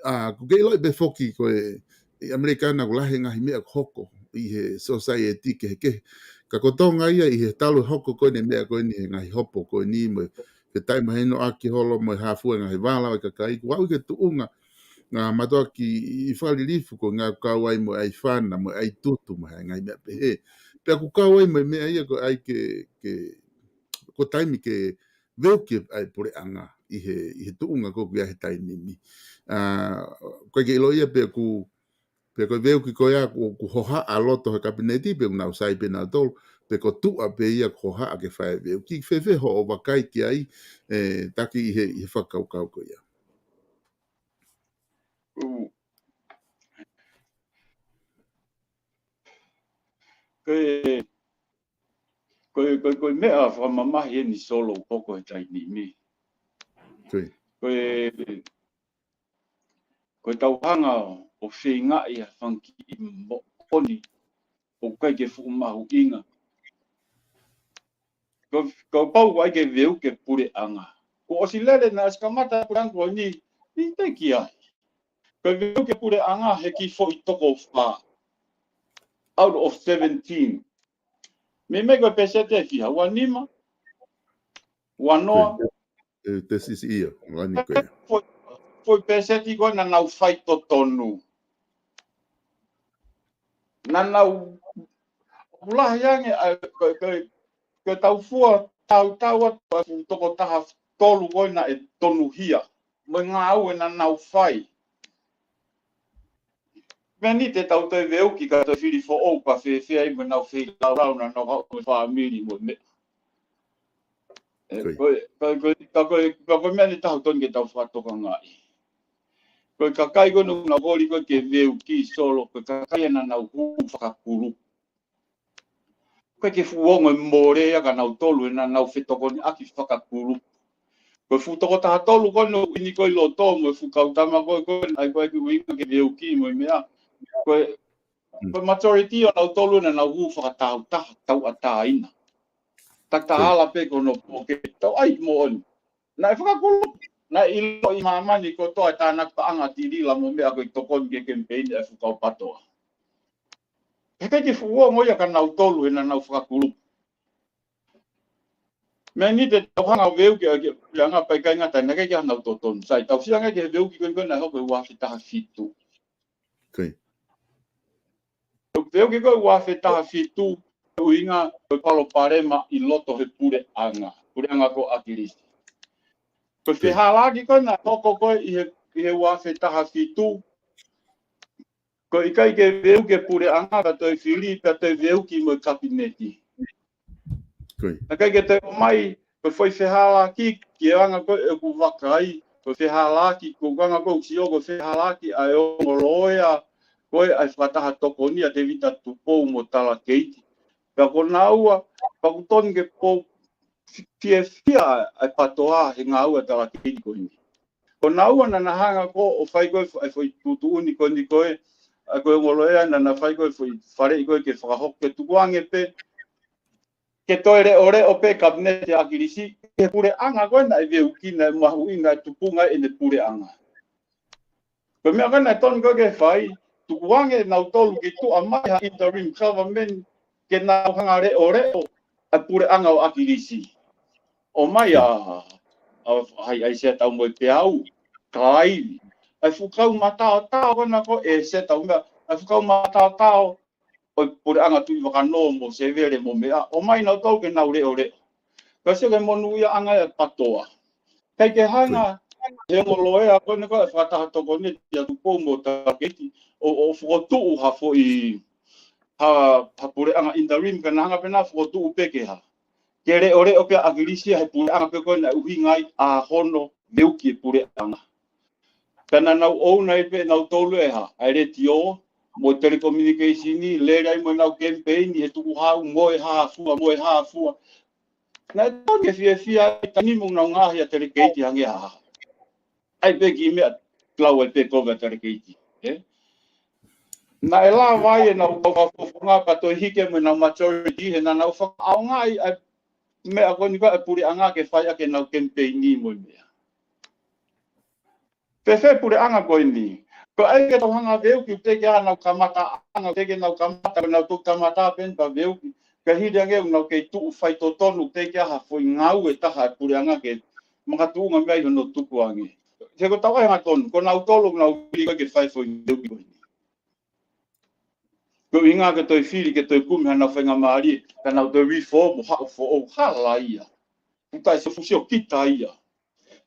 ʻA, ʻoku ke ʻiloʻi pē foki ko e, ʻi ʻAmelika naʻa ʻoku lahi e ngaahi meʻa ʻoku hoko ʻi he society kehekehe. Ka ko Tonga ia ʻi he talu e hoko ko eni e meʻa ko eni he ngaahi hopo ko eni mo e fetaʻemahinoʻaki holo mo e hā fua e ngaahi vala ʻo e kakai. Kuo aʻu ki he tuʻunga ngaahi mātuʻaki ʻi Fakalilifu ko e ngaahi kau ai mo e ʻai fana, mo e ʻai tutu, mo e ngaahi meʻa pehē. Pea ʻoku kau ai mo e meʻa ia ko e ʻai ke, ke, ko e taimi ke veuki ai puleʻanga ʻi he, ʻi he tuʻunga ko ē ʻoku ʻi ai he taimi ni. ʻA, ʻoku ʻikai ke ʻilo ia pe ʻoku, pe ko e veuki ko ia ʻoku, ʻoku hohaʻa loto he kapineti pe ʻoku nau sai pē nautolu, pe ko e tuʻa pē ia ʻoku hohaʻa ke fai e veuki. Fēfē hoʻo vakai ki ai, ē, Taki, ʻi he, ʻi he fakakaukau ko ia? Ko e, ko e, ko e, ko e meʻa fakamamahi eni Solo ʻoku hoko he taimi ni. Ko e. Ko e, ko e tau hanga ʻo feingaʻi ha fanga kiʻi moʻoni ʻoku ʻikai ke fuʻu mahuʻinga. Ko, ko pau ai ke veuki e puleʻanga. Ko ʻosi lele naʻe ʻosi kamata puleʻanga ko eni, ʻikai ke ai. Ko e veuki e puleʻanga he kiʻi foʻi toko fā out of seventeen. Meimei ko e pēseti ʻe fiha, ua nima, ua noa. Ko e, e, te sisi ia, ua ni ko ia. Foʻi, foʻi pēseti ko ē naʻa nau fai totonu. Naʻa nau ʻoku lahi ange, ʻa, ko, ko, ko e tau fua tautau atu ʻa e fuʻu toko taha tolu ko ē naʻe tonuhia mo e ngāue naʻa nau fai. Meʻa ni te tau toe veuki ka toe fili foʻou ka fēfē ai mo ʻenau feilaulau naʻa nau haʻu mo e fāmili mo e meʻa. Ē, ko e. Ko e, ko e, ka ko e, ka ko e meʻa ni ʻoku totonu ke tau fakatokangaʻi. Ko e kakai ko ē naʻa nau holi ko ē ke veuki Solo, ko e kakai naʻa nau hū fakakulupu. ʻIkai ke fuʻu ongo e mole ia kia nautolu he naʻa nau fetokoniʻaki fakakulupu. Ko e fuʻu toko taha tolu ko ē naʻe ʻi heni ko ē ʻi loto mo e fuʻu kau tama ko ē ko ē naʻe ʻai ko ē ki ʻuhinga ke veuki mo e meʻa. Ko e, mm, ko e majority ʻo nautolu naʻa nau hū fakataautaha, tauʻatāina. Takitaha, ko e, hala pē ko hono pōketi, tau ʻai moʻoni. Naʻe fakakulupu, naʻe ʻiloʻi ʻi māmani kotoa e tānaki paʻanga ʻa Tilila mo e meʻa ko e tokoni ki he kemipeini ʻa e fuʻu kau PATOA. He ʻikai ke fuʻu ongo ia kia nautolu he naʻa nau fakakulupu. Meʻa ni te tau hanga ʻo veuki ʻa e puleʻanga pea ʻikai ngata ai, naʻe ʻikai ke ʻi ai hanau totonu. Sai, tau sio ange ki he veuki ko eni ko ē naʻe hoko he ua afe taha fitu. Ko e. Veuki ko ē ua afe taha fitu, ʻuhinga ko e palopalema ʻi loto he puleʻanga, puleʻanga ko ʻAkilisi. Ko e, ko e, fehālaaki ko ē naʻe hoko ko ē ʻi he, ʻi he ua afe taha fitu, ko e ʻikai ke veuki e puleʻanga pea toe fili, pea toe veuki mo e kapineti. Ko e. Naʻe ʻikai ke toe ʻomai, ko e foʻi fehālaaki, ki he anga ko ē ʻeku vakai, ko e fehālaaki, ko e anga ko ē ʻoku sio, ko e fehālaaki ʻa e ongo loea ko ē ʻa e fakataha tokoni ʻa Tēvita Tupou mo Talakeiti. Pea ko naua, pea ʻoku totonu ke pō fiefia ʻa e PATOA he ngāue ʻa Talakeiti ko eni. Ko naua naʻa na hanga ko ē ʻo fai ko ē fo-, e foʻi tuʻutuʻuni ko eni ko ē, ʻa e ko e ongo loea naʻa na fai ko ē foʻi faleʻi ko ē ke fakahoko ke tukuange pē, ke toe leʻoleʻo pē kapineti ʻa ʻAkilisi, he puleʻanga ko ē naʻe veuki naʻe mahuʻinga e tupunga ʻene puleʻanga. Ko e meʻa ko ē naʻe totonu ko ē ke fai, tukuange nautolu ke tuʻu mai ha interim government ke nau hanga leʻoleʻo ʻa e puleʻanga ʻo ʻAkilisi. ʻOmai ʻa, ʻa, ʻa, ʻa, ʻa Sea Taumoepeau, Kalaivi. ʻA e fuʻu kau mataotao ko ena ko ē Sea Taumoepeau, ʻa e fuʻu kau mataotao ʻo e puleʻanga Tuʻi Vakanō mo Sevele mo meʻa, ʻomai nautolu ke nau leʻoleʻo. Ka sio ki he monūʻiaʻanga ʻa e PATOA. ʻIkai ke hanga he ongo loea ko ena ko ē fakataha tokoni ʻa Tupou mo Talakeiti ʻo, ʻo fokotuʻu ha foʻi, ha, ha puleʻanga interim ka na hanga pē ʻo fokotuʻu pē ke hā. Ke leʻoleʻo pē ʻa ʻAkilisi he puleʻanga pē ko ē naʻe ʻuhinga ai ʻa hono veuki e puleʻanga. Ka naʻa nau ʻouna ai pē nautolu e hā, ʻa e letiō, mo e telecommunication, lele ai mo ʻenau kemipeini, he tukuhau, mo e hā fua, mo e hā fua. Naʻe totonu ke fiefia ai taimi mo nau ngaahi ʻa Talakeiti hangē ha hā. ʻAi pē kiʻi meʻa, lau ai pē kovi ʻa Talakeiti. Ē? Naʻe lava ai ʻenau kau fakafofonga pea toe hiki mo ʻenau majority, he naʻa nau fakaʻaongaʻi ʻa e meʻa ko eni ko ē ʻa e puleʻanga ke fai ʻaki ʻenau kemipeini mo e meʻa. Fēfē puleʻanga ko eni. Ko e ʻai ke tau hanga veuki teʻeki ai ke nau kamataʻanga, teʻeki ke nau kamata, ko ʻenau toki kamata pē eni pea veuki. Ka hili ange ʻoku nau kei tuʻu faitotonu teʻeki ai ha foʻi ngāue ʻe taha ʻa e puleʻanga ke makatuʻunga mei ai hono tukuange. he ko e tau ʻai hangatonu, ko nautolu ʻoku nau fili ko ē ke fai foʻi meʻa ko eni. Ko e ʻuhinga ke toe fili ke toe kumi hanau faingamālie, ka nau toe reform mo haʻu foʻou, hala ia. Fuʻu taʻe sio fuʻu sio kita ia.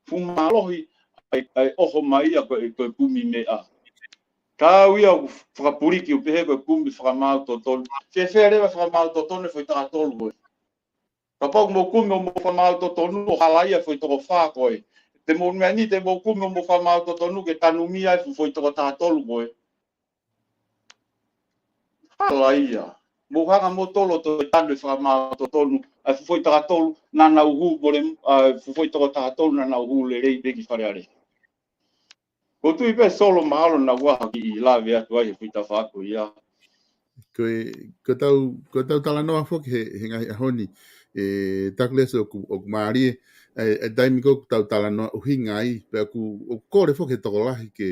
Fuʻu mālohi ʻa e, ʻa e ʻoho mai ia ko e, ko e kumi meʻa. Tau ia ʻoku fakapuliki ʻo pehē ko e kumi fakamaau totonu. Fēfē leva fakamaau totonu e foʻi taha tolu ko ē. Kapau mou kumi ʻo mou fakamaau totonu ʻo hala ia foʻi toko fā ko ē. Te mou meʻa ni te mou kumi ʻo mou fakamaau totonu ke tanumia e fuʻu foʻi toko taha tolu ko ē. Hala ia. Mou hanga moutolu ʻo toe tanu e fakamaau totonu ʻa e fuʻu foʻi taha tolu naʻa nau hū mole, ʻa e fuʻu foʻi toko taha tolu naʻa nau hū lelei pē ki Fale Alea. Ko u tui pē Solo mahalo naʻa ʻoku ʻi ai ha kiʻi lave atu ai he fuʻu tafaʻaki ko ia. Ko e, ko e tau, ko e tau talanoa foki he, he ngaahi ʻaho ni, ʻe, Douglas ʻoku, ʻoku mālie, ʻe, ʻe taimi ko ē ʻoku tau talanoa ʻuhinga ai, pea ʻoku, ʻoku kole foki he tokolahi ke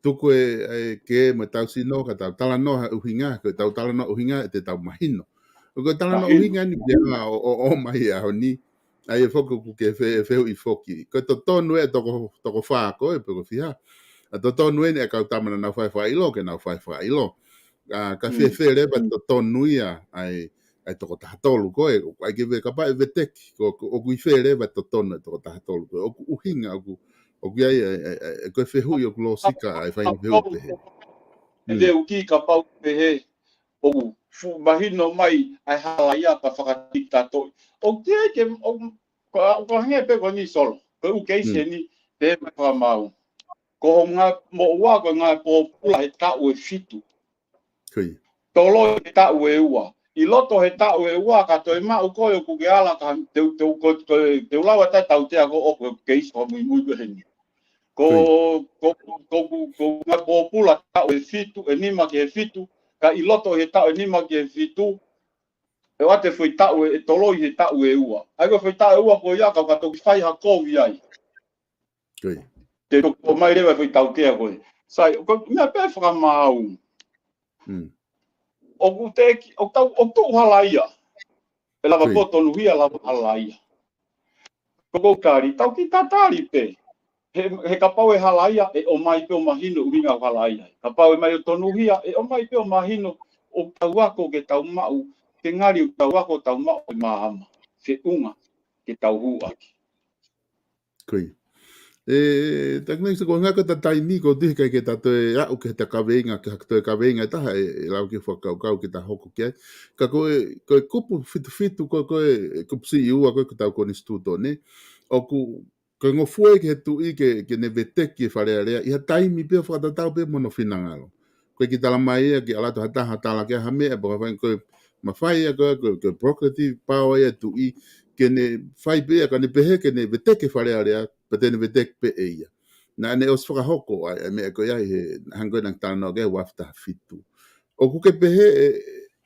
tuku e, ʻe, ke mo e tau sino ka tau talanoa ha ʻuhinga, ko e tau talanoa ʻuhinga ʻe te tau mahino. ʻOku talanoa Mahino. ʻuhinga ni pea ʻo, ʻo, ʻomai he ʻaho ni, ʻa ia foki ʻoku ke fe-, fehuʻi foki. Ko e totonu e toko, toko fā ko ē, pe ko e fiha. ʻA totonu eni e kau tama naʻa nau fai fakaʻilo, ke nau fai fakaʻilo. ʻA, ka Mm. fēfē leva Mm. totonu ia, ʻa e, ʻa e toko taha tolu ko ē, ʻoku ʻai ke ve-, kapau ʻe veteki, ko, ko, ʻoku ʻi fē leva totonu e toko taha tolu ko ē, ʻoku ʻuhinga, ʻoku, ʻoku ʻi ai, ʻa e, ʻa e, ʻa e, ko e fehuʻi ʻoku lōsika, ʻa e fai fehuʻi pehē. ʻE Mm. te uki kapau pehē, ʻoku fuʻu mahino mai ʻa e hala ia ka fakatiki tatoʻi. ʻOku teʻeki ai ke, ʻoku, ko, ko hangē pē ko eni Solo. Ko e ʻū keisi Mm. eni, te ma fakamaau. Ko ho ngaahi moʻua, ko e ngaahi pōpula he taʻu ʻe fitu. Ko ia. Toloi he taʻu ʻe ua. ʻI loto he taʻu ʻe ua, ka toe maʻu ko ē ʻoku ke ala ka te, te, ko, ko, te u lava taʻe tautea ko ʻoku keisi ko muimui ko heni. Ko, Ko ia. ko, ko, ko, ko ngaahi pōpula taʻu ʻe fitu, ʻe nima ki he fitu, ka ʻi loto he taʻu ʻe nima ki he fitu, ʻe ʻoatu e foʻi taʻu ʻe, ʻe toloi he taʻu ʻe ua. ʻA ia ko e foʻi taʻu ʻe ua ko ia ka ka toki fai ha kovi ai. Ko ia. Te toki ʻomai leva e foʻi tautea ko ē. Sai, ko e meʻa pē fakamaau. Mm. ʻOku teʻeki, ʻoku tau, ʻoku tuʻu hala ia. ʻE lava Ko ia. poto nuhia lava hala ia. Ko ʻeku tali, tau kiʻi tatali pē. He, he kapau ʻe hala ia, ʻe ʻomai pē ʻo mahino ʻuhinga ʻoku hala ia. Kapau ʻe ʻomai ʻo tonuhia, ʻe ʻomai pē ʻo mahino ʻoku tau ako ke tau maʻu, ke ngali ʻoku tau ako tau maʻu e māhama. Feʻunga ke tau hū ʻaki. Ko ia. ʻE, Douglas, ko e ʻuhinga ko e taimi ko ē ʻoku ʻikai ke ta toe aʻu ki he ta kaveinga, ki ha toe kaveinga ʻe taha ʻe, ʻe lau ke fakakaukau ke ta hoko ki ai. Ka ko e, ko e kupu fitu fitu, ko e, ko e kupu siʻi ua, ko e ko ʻetau konisitūtone. ʻOku, ko e ngofua ia ki he tuʻi ke, ke ne veteki e Fale Alea, ʻi ha taimi pē ʻo fakatatau pē mo hono finangalo. Ko e kiʻi tala mai ia ke ʻalu atu ha taha ʻo tala ki ai ha meʻa, pea ka fai ko e mafai ia ko e, ko e, ko e prerogative power ia ʻa e tuʻi, ke ne fai pē ia, ka ne pehē ke ne veteki e Fale Alea, pea te ne veteki pē ʻe ia. Naʻa ne ʻosi fakahoko ʻa e, ʻa e meʻa ko ia he, hangē ko e naʻe talanoa ki ai ʻa e ua afe taha fitu. ʻOku ke pehē ʻe,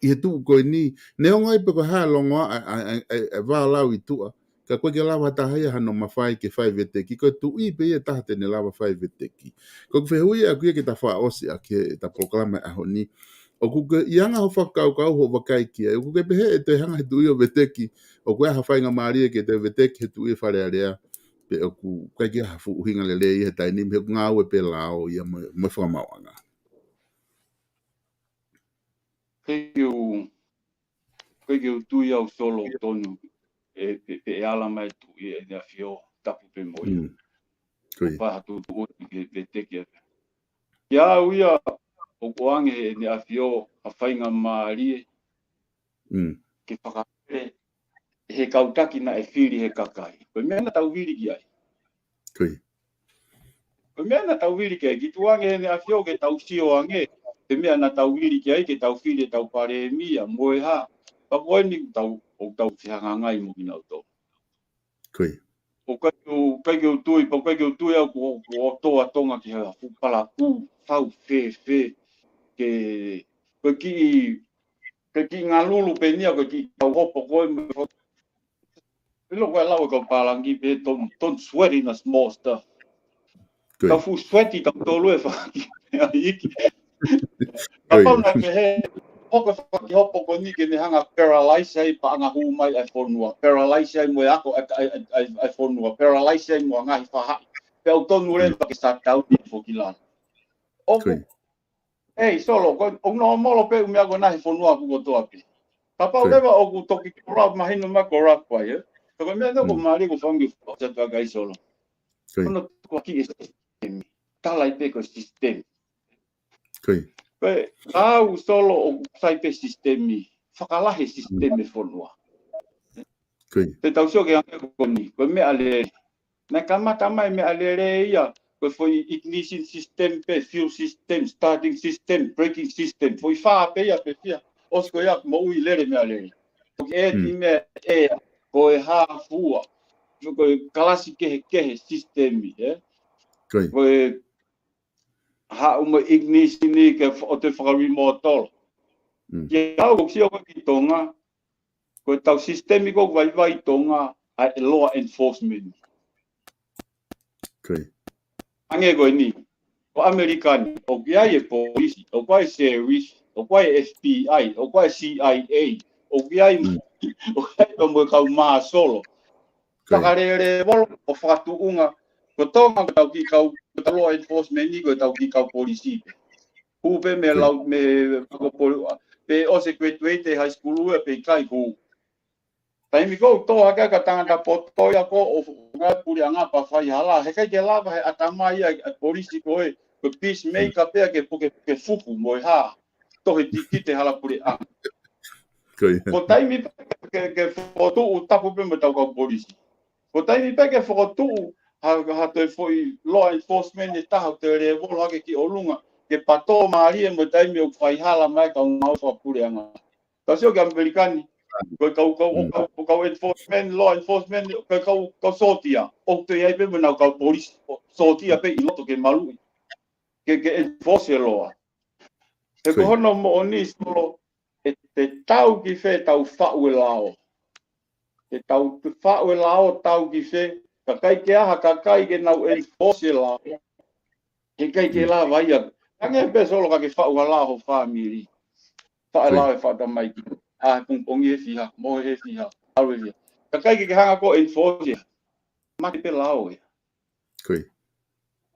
ʻi he tuʻu ko eni, neongo ai pē ko e hā e longoaʻa ʻa e, ʻa e, ʻa e, ʻa e vālau ʻi tuʻa, ka ʻoku ʻikai ke lava ha taha ia hano mafai ke fai veteki, ko e tuʻi pē ia ʻe taha te ne lava fai veteki. Ko ʻeku fehuʻi ʻaʻaku ia ke ta fakaʻosi ʻaki ʻeta polokalama he ʻaho ni. ʻOku ke ʻi ai ha fakakaukau hoʻo vakai ki ai, ʻoku ke pehē ʻe toe hanga he tuʻi ʻo veteki, ʻoku ʻi ai ha faingamālie ke toe veteki he tuʻi e Fale Alea, pe ʻoku ʻikai ke ʻi ai ha fuʻu ʻuhinga lelei he taimi ni, he ʻoku ngāue pē lao ia mo, mo e fakamaauʻanga. Thank you. ʻIkai ke u tui au Solo tonu, ʻe, pe, pe ʻe ala mai e tuʻi ʻEne ʻAfio, tapu pē mo ia. Mm. Ko ia. Pea ha tuʻutuʻuni ke veteki atu. Kiate au ia, ʻoku ʻoange ʻe Heʻene ʻAfio ha faingamālie Mm. ke fakapele he kau taki naʻe fili he kakai. Ko e meʻa naʻa tau vili ki ai. Ko ia. Ko e meʻa naʻa tau vili ki ai, kiʻi tuʻu ange ʻEne ʻAfio ke tau sio ange, ko e meʻa naʻa tau vili ki ai, ke tau fili ʻetau palēmia, mo e hā, pea ko eni ʻoku tau, ʻoku tau fehangahangai mo kinautolu. Ko ia. ʻOku ʻikai ke u, ʻikai ke u tui, pea ʻoku ʻikai ke u tui au ko, ko e ʻOtua ʻo Tonga ke ha fuʻu palakū, fau fēfē, ke, ko e kiʻi, ko e kiʻi ngalulu pē eni ia, ko e kiʻi tau hopo ko ē, ʻilo ko e lau e kau pālangi pē, don't, don't sweat in a small stuff. Ko ia. Tau fuʻu sweat ʻi tautolu he fakaki, ʻa e iiki. Ko ia. Kapau naʻe pehē, hoko e fakaki hopo ko eni ke ne hanga paralyze ai paʻanga hū mai ʻa e fonua. Paralyze ai mo e ako ʻa e, ʻa e, ʻa e, ʻa e fonua. Paralyze ai mo e ngaahi faʻahi. Pea ʻoku tonu leva ke shutdown ʻi he foki lalo. ʻOku, ei, Solo, ko, ʻoku nōmolo pē ʻū meʻa ko ena he fonua ʻoku kotoa pē. Kapau leva ʻoku toki corrupt, mahino mai corrupt ko ai, ē? Ka ko e meʻa ʻoku mālie ko e fanga kiʻi foʻi ʻoku ʻoatu ʻe Solo. Ko hono tukuakiʻi e system. Tala ai pē ko e system. Ko e, ʻa au Solo ʻoku sai pē system, fakalahi e system e fonua. Te tau sio ki he anga ko eni, ko e meʻalele. Naʻe kamata mai meʻalele ia, ko e foʻi ignition system pē, fuel system, starting system, braking system, foʻi fā pē ia pē fia, ʻosi ko ia moʻui lele meʻalele. Ko e ʻeti meʻa ʻea, ko e hā fua, ko e kalasi kehekehe system, ē? Ko e haʻu mo e ignition ni ke fa-, ʻo te fakarimotolo. Kiate au ʻoku sio ko ē ki Tonga, ko e tau system ko ē vaivai Tonga, ʻa e law enforcement. Hangē ko eni, ko ʻAmelika ni, ʻoku ʻi ai e polisi, ʻoku ʻi ai e sheriff, ʻoku ʻi ai e F B I, ʻoku ʻi ai e C I A, ʻoku ʻi ai, ʻoku ʻi ai pē mo e kau māsolo. Fakalele volo ʻo fakatuʻunga, ko Tonga ko e tau kiʻi kau, ko e tau law enforcement ni ko e tau kiʻi kau polisi pē. Hū pē mei lau, mei Makopolu, pe ʻosi graduate high school ē pe ʻikai hū. Taimi ko ē ʻoku tō hake ai e tangata poto ia ko ē ʻo ngaahi puleʻanga pea fai hala, heʻikai ke lava he ʻatamai ʻa e polisi ko ē, ko e peacemaker pē ia ke puke, ke fuku mo e hā, tohi tikite hala puleʻanga. Ko e taimi pē ke, ke fokotuʻu tapu pē mo e tau kau polisi. Ko e taimi pē ke fokotuʻu ha, ha toe foʻi law enforcement ʻe taha ʻo toe levolo hake ki ʻolunga, ke pato mālie mo e taimi ʻoku fai hala mai kau mau fakapuleʻanga. Tau sio ki ʻAmelika ni, ko e kau, kau, kau, kau enforcement, law enforcement, ko e kau, kau sōtia, ʻoku toe ʻi ai pē mo e nau kau polisi, sōtia pē ʻi loto ke maluʻi. Ke, ke enforce e law. He ko hono moʻoni Solo, ʻe te tau ki fē tau faʻu e lao. Te tau faʻu e lao tau ki fē, kakai ke ʻai ha kakai ke nau enforce e lao. Heʻikai ke lava ia. Hangē pē Solo ka ke faʻu ha lao ho family. Faʻu e lao e faʻu tamaiki. ʻA e pongipongi he fiha, mo he fiha, ʻalu he fiha. Kakai ke ke hanga ko ē enforce ia. Mate pē lao ia.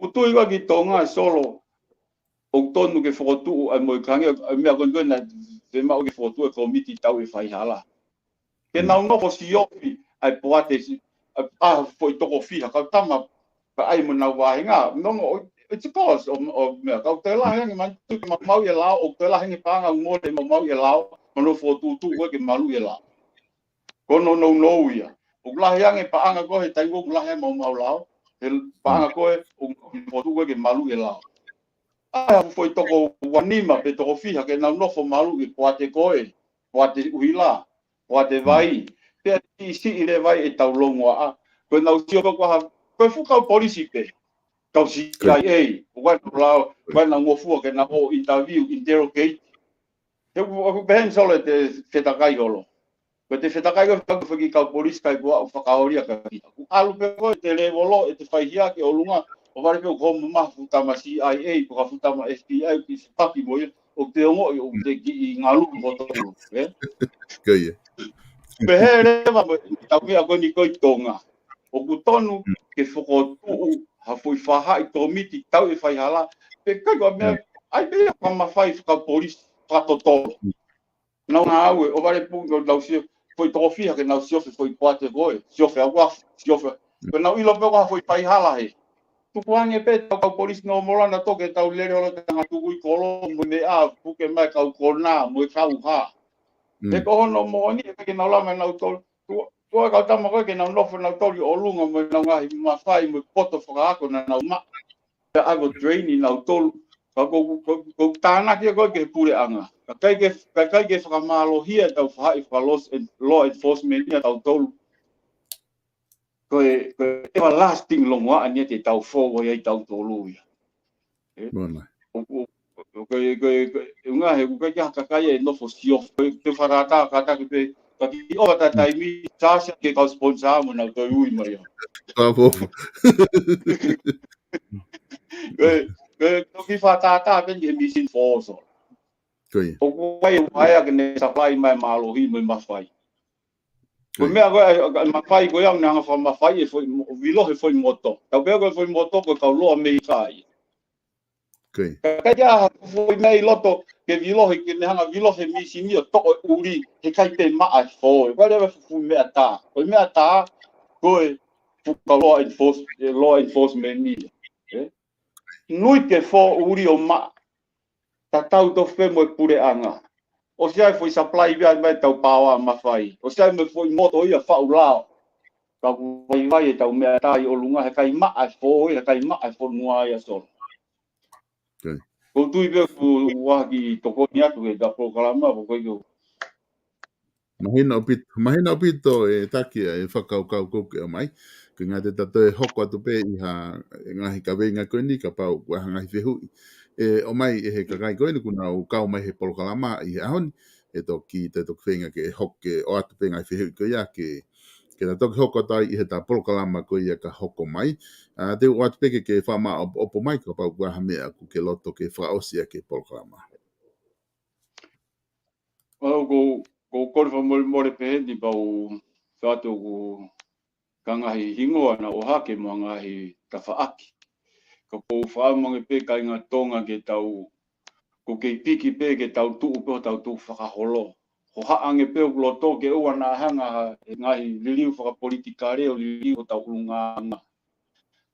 ʻOku tui au ki Tonga Solo, ʻoku tonu ke fokotuʻu ʻa e mo e kange, ʻa e meʻa ko eni ko ē naʻe fiemaʻu ke fokotuʻu e komiti tau e fai hala. Ke nau nofo siofi ʻa e poate si, ʻa, ʻa foʻi toko fiha, kau tama, ka ʻai mo nau vāhenga. No, no, it's a cause, ʻo, ʻo meʻa, kau toe lahi ange, manatu ke maumauʻi e lao, ʻoku toe lahi ange paʻanga ʻoku mole maumauʻi e lao, mo nau fokotuʻutuʻu ko ē ke maluʻi e lao. Ko hono nounou ia. ʻOku lahi ange paʻanga ko ē he taimi ʻoku lahi ange maumau lao, he paʻanga ko ē ʻoku fokotuʻu ko ē ke maluʻi e lao. ʻAi ha foʻi toko uanima pe toko fiha ke nau nofo maluʻi e poate ko ē, poate ʻuhila, poate vai, pea siʻisiʻi leva ai e tau longoaʻa. Ko e nau sio ko ha, ko e fuʻu kau polisi pē, kau C I A, ʻoku ʻi ai e lao, ʻoku ʻi ai e ngofua ke nau ō interview, interrogate. He ʻoku, ʻoku pehē ni Solo ʻete fetakai holo. Ko ʻete fetakai ko ē fetakai foki kau polisi kai ko ē ʻoku fakaoli ʻa kita. ʻOku ʻalu pē ko ē ʻete levolo, ʻete faihia ki ʻolunga, ʻo vale pē ʻoku homo mafu tama C I A, ko ka fuʻu tama F B I, ki fepaki mo ia, ʻoku te ongoʻi, ʻoku te kiʻi ngalu ko tolu, ē? Pehē leva mo e tau meʻa ko eni ko ē ʻi Tonga. ʻOku tonu ke fokotuʻu ha foʻi faʻahi komiti tau e fai hala, pe kai ko e meʻa, ʻai pē ia ka mafai fakapolisi, fakatotolo. Nau ngāue, ʻo vale pē ʻoku nau sio, foʻi toko fiha ke nau siofi foʻi poate ko ē, siofi ʻa uafu, siofi. Ko ʻenau ʻilo pē ko ha foʻi fai hala he. Tuku ange pē tau kau polisi nōmolo naʻa tō ke tau lele holo tanga tuku ʻi kolo, mo e meʻa, puke mai kau kona, mo e kau hā. He ko hono moʻoni, ʻikai ke nau lava mai nau tolu. Tua, tua kau tama ko ē ke nau nofo nau tolu ʻi ʻolunga, mo ʻenau ngaahi mafai, mo e poto fakaako naʻa nau maʻu. Pea ʻai ko e train ʻi nautolu. Ka ko, ko, ko, ko tānaki ko ē ki he puleʻanga. Kakai ke, kakai ke fakamālohia e tau faʻahi faka-law en-, law enforcement ʻia tautolu. Ko e, ko e everlasting longoaʻa ni ʻa e tau fou ai ai tautolu ia. ʻE? ʻO, ʻo, ʻo, ko e, ko e, ko e, ʻunga he, ʻoku ʻikai ke ha kakai ʻe nofo siofi. Ko e, ko e fakatātā, kātaki pē, ka kiʻi ʻova ta taimi, sāsia ke kau sponsor mo nau toe ui mai ia. Ko e, ko e, toki fakatātā pē ni he machine force. ʻOku ʻi ai e vaea ke ne supply mai mālohi mo e mafai. Ko e meʻa ko ē, ʻa, ʻa, mafai ko ia, ne hanga fakamafai e foʻi mo-, vilohi e foʻi moto. Tau pehē ko e foʻi moto, ko e kau loa mei kai. Ka ʻikai ke ʻi ai ha foʻi meʻa ʻi loto, ke vilohi, ke ne hanga vilohi e mīsini ʻo toʻo e ʻuli, heʻikai pē maʻa e foʻi. Ko e leva e fuʻu meʻa tā. Ko e meʻa tā, ko e fuʻu kau law enforce-, law enforcement ia. ʻE? Nui ke foʻi ʻuli ʻo maʻa. Tatau tofu pē mo e puleʻanga. ʻOsi ʻi ai e foʻi supply pea mai tau paoa mafai. ʻOsi ʻi ai mo e foʻi moto ia faʻu lao. Ka ʻoku vaivai e tau meʻa tā ʻi ʻolunga, heʻikai maʻa e foʻi, heʻikai maʻa e fonua ia Solo. Ko u tui pē ʻoku ʻuahi tokoni atu ki he ta polokalama, ko koe ko. Mahino ʻaupito, mahino ʻaupito e taki ʻa e fakakaukau ko ē ʻoku ke ʻomai. Ko e ngata ʻe ta toe hoko atu pē ʻi ha ngaahi kaveinga ko eni, kapau ʻoku ʻi ai ha ngaahi fehuʻi ʻe ʻomai ʻe he kakai ko eni ʻoku nau kau mai he polokalama ʻi he ʻaho ni, ʻe toki, te toki feinga ke hoko ke ʻoatu pē ngaahi fehuʻi ko ia ke, ke ta toki hoko atu ai ʻi he ta polokalama ko ia ka hoko mai. ʻA, te u ʻoatu pē ke, ke fakamāʻopoʻopo mai kapau ʻoku ʻi ai ha meʻa ʻoku ke loto ke fakaʻosi ʻaki e polokalama. ʻA, ko, ko u kole fakamolemole pē heni pea u fatu ʻoku ka ngaahi hingoa naʻa ʻohake mo e ngaahi tafaʻaki. Ka ko u fakaʻamu ange pē kāinga Tonga ke tau, ko u kei piki pē ke tau tuʻu pē ʻo tau tuʻu fakaholo. Hohaʻa ange pē ʻoku loto ke ʻoua naʻa hanga ha ngaahi liliu fakapolitikale ʻo liliu hotau ʻulungaanga.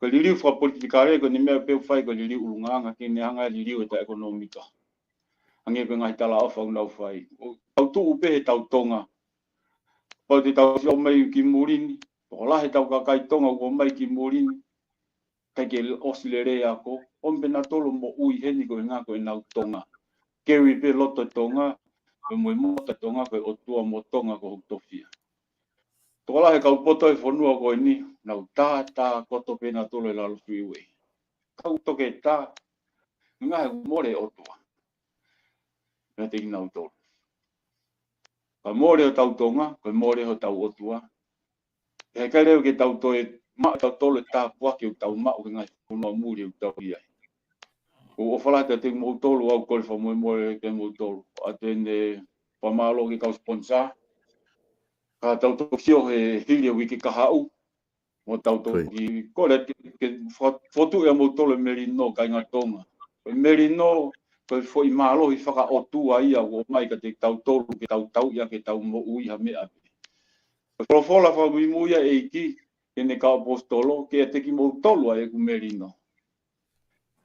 Ko e liliu fakapolitikale ko eni meʻa pē ʻoku fai ko e liliu ʻulungaanga ke ne hanga liliu e ta ʻekonōmika. Hangē ko e ngaahi talaʻofa ʻoku nau fai. ʻO tau tuʻu pē he tau Tonga. Kapau te tau sio mai ki muli ni, tokolahi e tau kakai Tonga ʻoku ō mai ki muli ni, ʻikai ke ʻosi lelei ako, ʻomi pē nautolu ʻo moʻui heni ko e ngaahi ko e nau Tonga. Kei pē loto Tonga, ko e moʻui moto Tonga, ko e ʻOtua mo Tonga ko hoku tofiʻa. Tokolahi e kau poto e fonua ko eni, nau tā, tā koto pē nautolu he lalo freeway. Kau toke tā, ngaahi mole ʻOtua. Mea te kinautolu. Ka mole hotau Tonga, ko e mole hotau ʻOtua. He ʻikai leva ke tau toe maʻu tautolu e tāpuaki ʻoku tau maʻu he ngaahi fonua muli ʻoku tau ʻi ai. Ko u ʻofa lahi atu kiate kimoutolu, ʻoku ou kole fakamolemole kiate kimoutolu. ʻA ʻoatu eni e fakamālō ki he kau sponsor. Ka tau toki sio he hili e uike kahaʻu. Mo tau toki kole ke, ke fo-, fokotuʻu ʻe moutolu e melino kāinga Tonga. Ko e melino, ko e foʻi mālohi fakaʻotua ia ʻoku ʻomai kiate kitautolu ke tau tauʻi ʻaki ʻetau moʻui ha meʻa pē. Ko e folofola fakamuimui ʻa e ʻEiki ki heʻene kau ʻaposetolo, kiate kimoutolu ʻa ʻeku melino.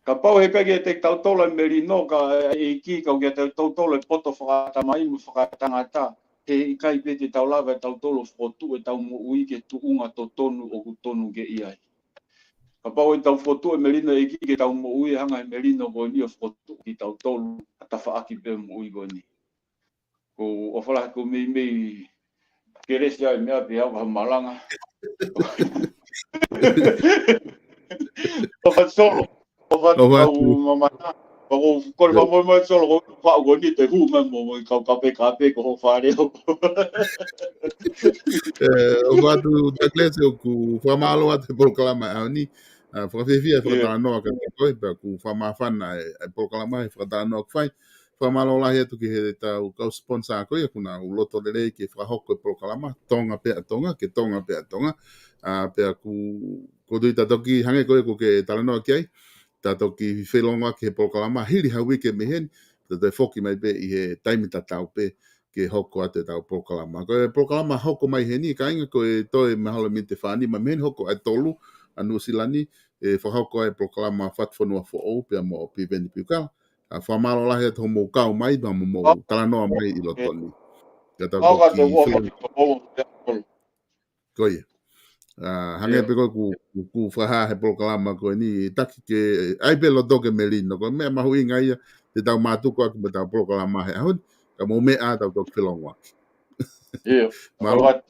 Kapau heʻikai ke ʻiate kitautolu e melino ʻa e ʻEiki, ka ʻoku ʻiate kitautolu e poto fakatamai mo fakatangata, heʻikai pē te tau lava ʻe tautolu ʻo fokotuʻu ʻetau moʻui ki he tuʻunga totonu ʻoku tonu ke ʻi ai. Kapau ʻe tau fokotuʻu e melino ʻa e ʻEiki ki heʻetau moʻui, ʻe hanga ʻe he melino ko eni ʻo fokotuʻu kitautolu ʻo tafaʻaki pē moʻui ko eni. Ko u ʻofa lahi, ko u meimei kelesi ai meʻa pē au ha malanga. ʻOfa Solo. ʻOfa atu. ʻOfa atu. Kau mamata. Ko u kole fakamolemole Solo, ko u faʻu ko eni te u hū mai mo, mo e kau kapekape ko ho fale o. ʻE, ʻofa atu Douglas, ʻoku fakamālō atu he polokalama ʻaho ni. ʻA, fakafiefia e fakatalanoa kiate koe, pea ʻoku fakamāfana e, e polokalama he fakatalanoa ʻoku fai. Fakamālō lahi atu ki he tau kau sponsor ko ia ʻoku nau loto lelei ke fakahoko e polokalama, Tonga pē ʻa Tonga, ke Tonga pē ʻa Tonga. ʻA, pea ʻoku, ko u tui ta toki hangē ko ia ʻoku ke talanoa ki ai, ta toki feʻiloaki he polokalama, hili ha uike mei heni, ta toe foki mai pē ʻi he taimi tatau pē ke hoko atu e tau polokalama. Ko e polokalama hoko mai heni, kāinga, ko e toe mahalo miniti fā nima mei heni hoko ʻa e tolu ʻa Nuʻusila ni, ʻe fakahoko ai e polokalama Fatufonua Foʻou pea mo Piveni Piukala. ʻA, fakamālō lahi atu hoʻomou kau mai, pea mo hoʻomou talanoa mai ʻi loto ni. Ka tau toki feʻiloaki. Ko ia. ʻA, hangē pē ko ē ʻoku, ʻoku, ʻoku fakahā he polokalama ko eni, taki ke, ʻai pē loto ke melino. Ko e meʻa mahuʻinga ia, te tau mātuku ʻaki mo e tau polokalama he ʻaho ni, ka mou meʻa ā tau toki feʻiloaki. Mālō.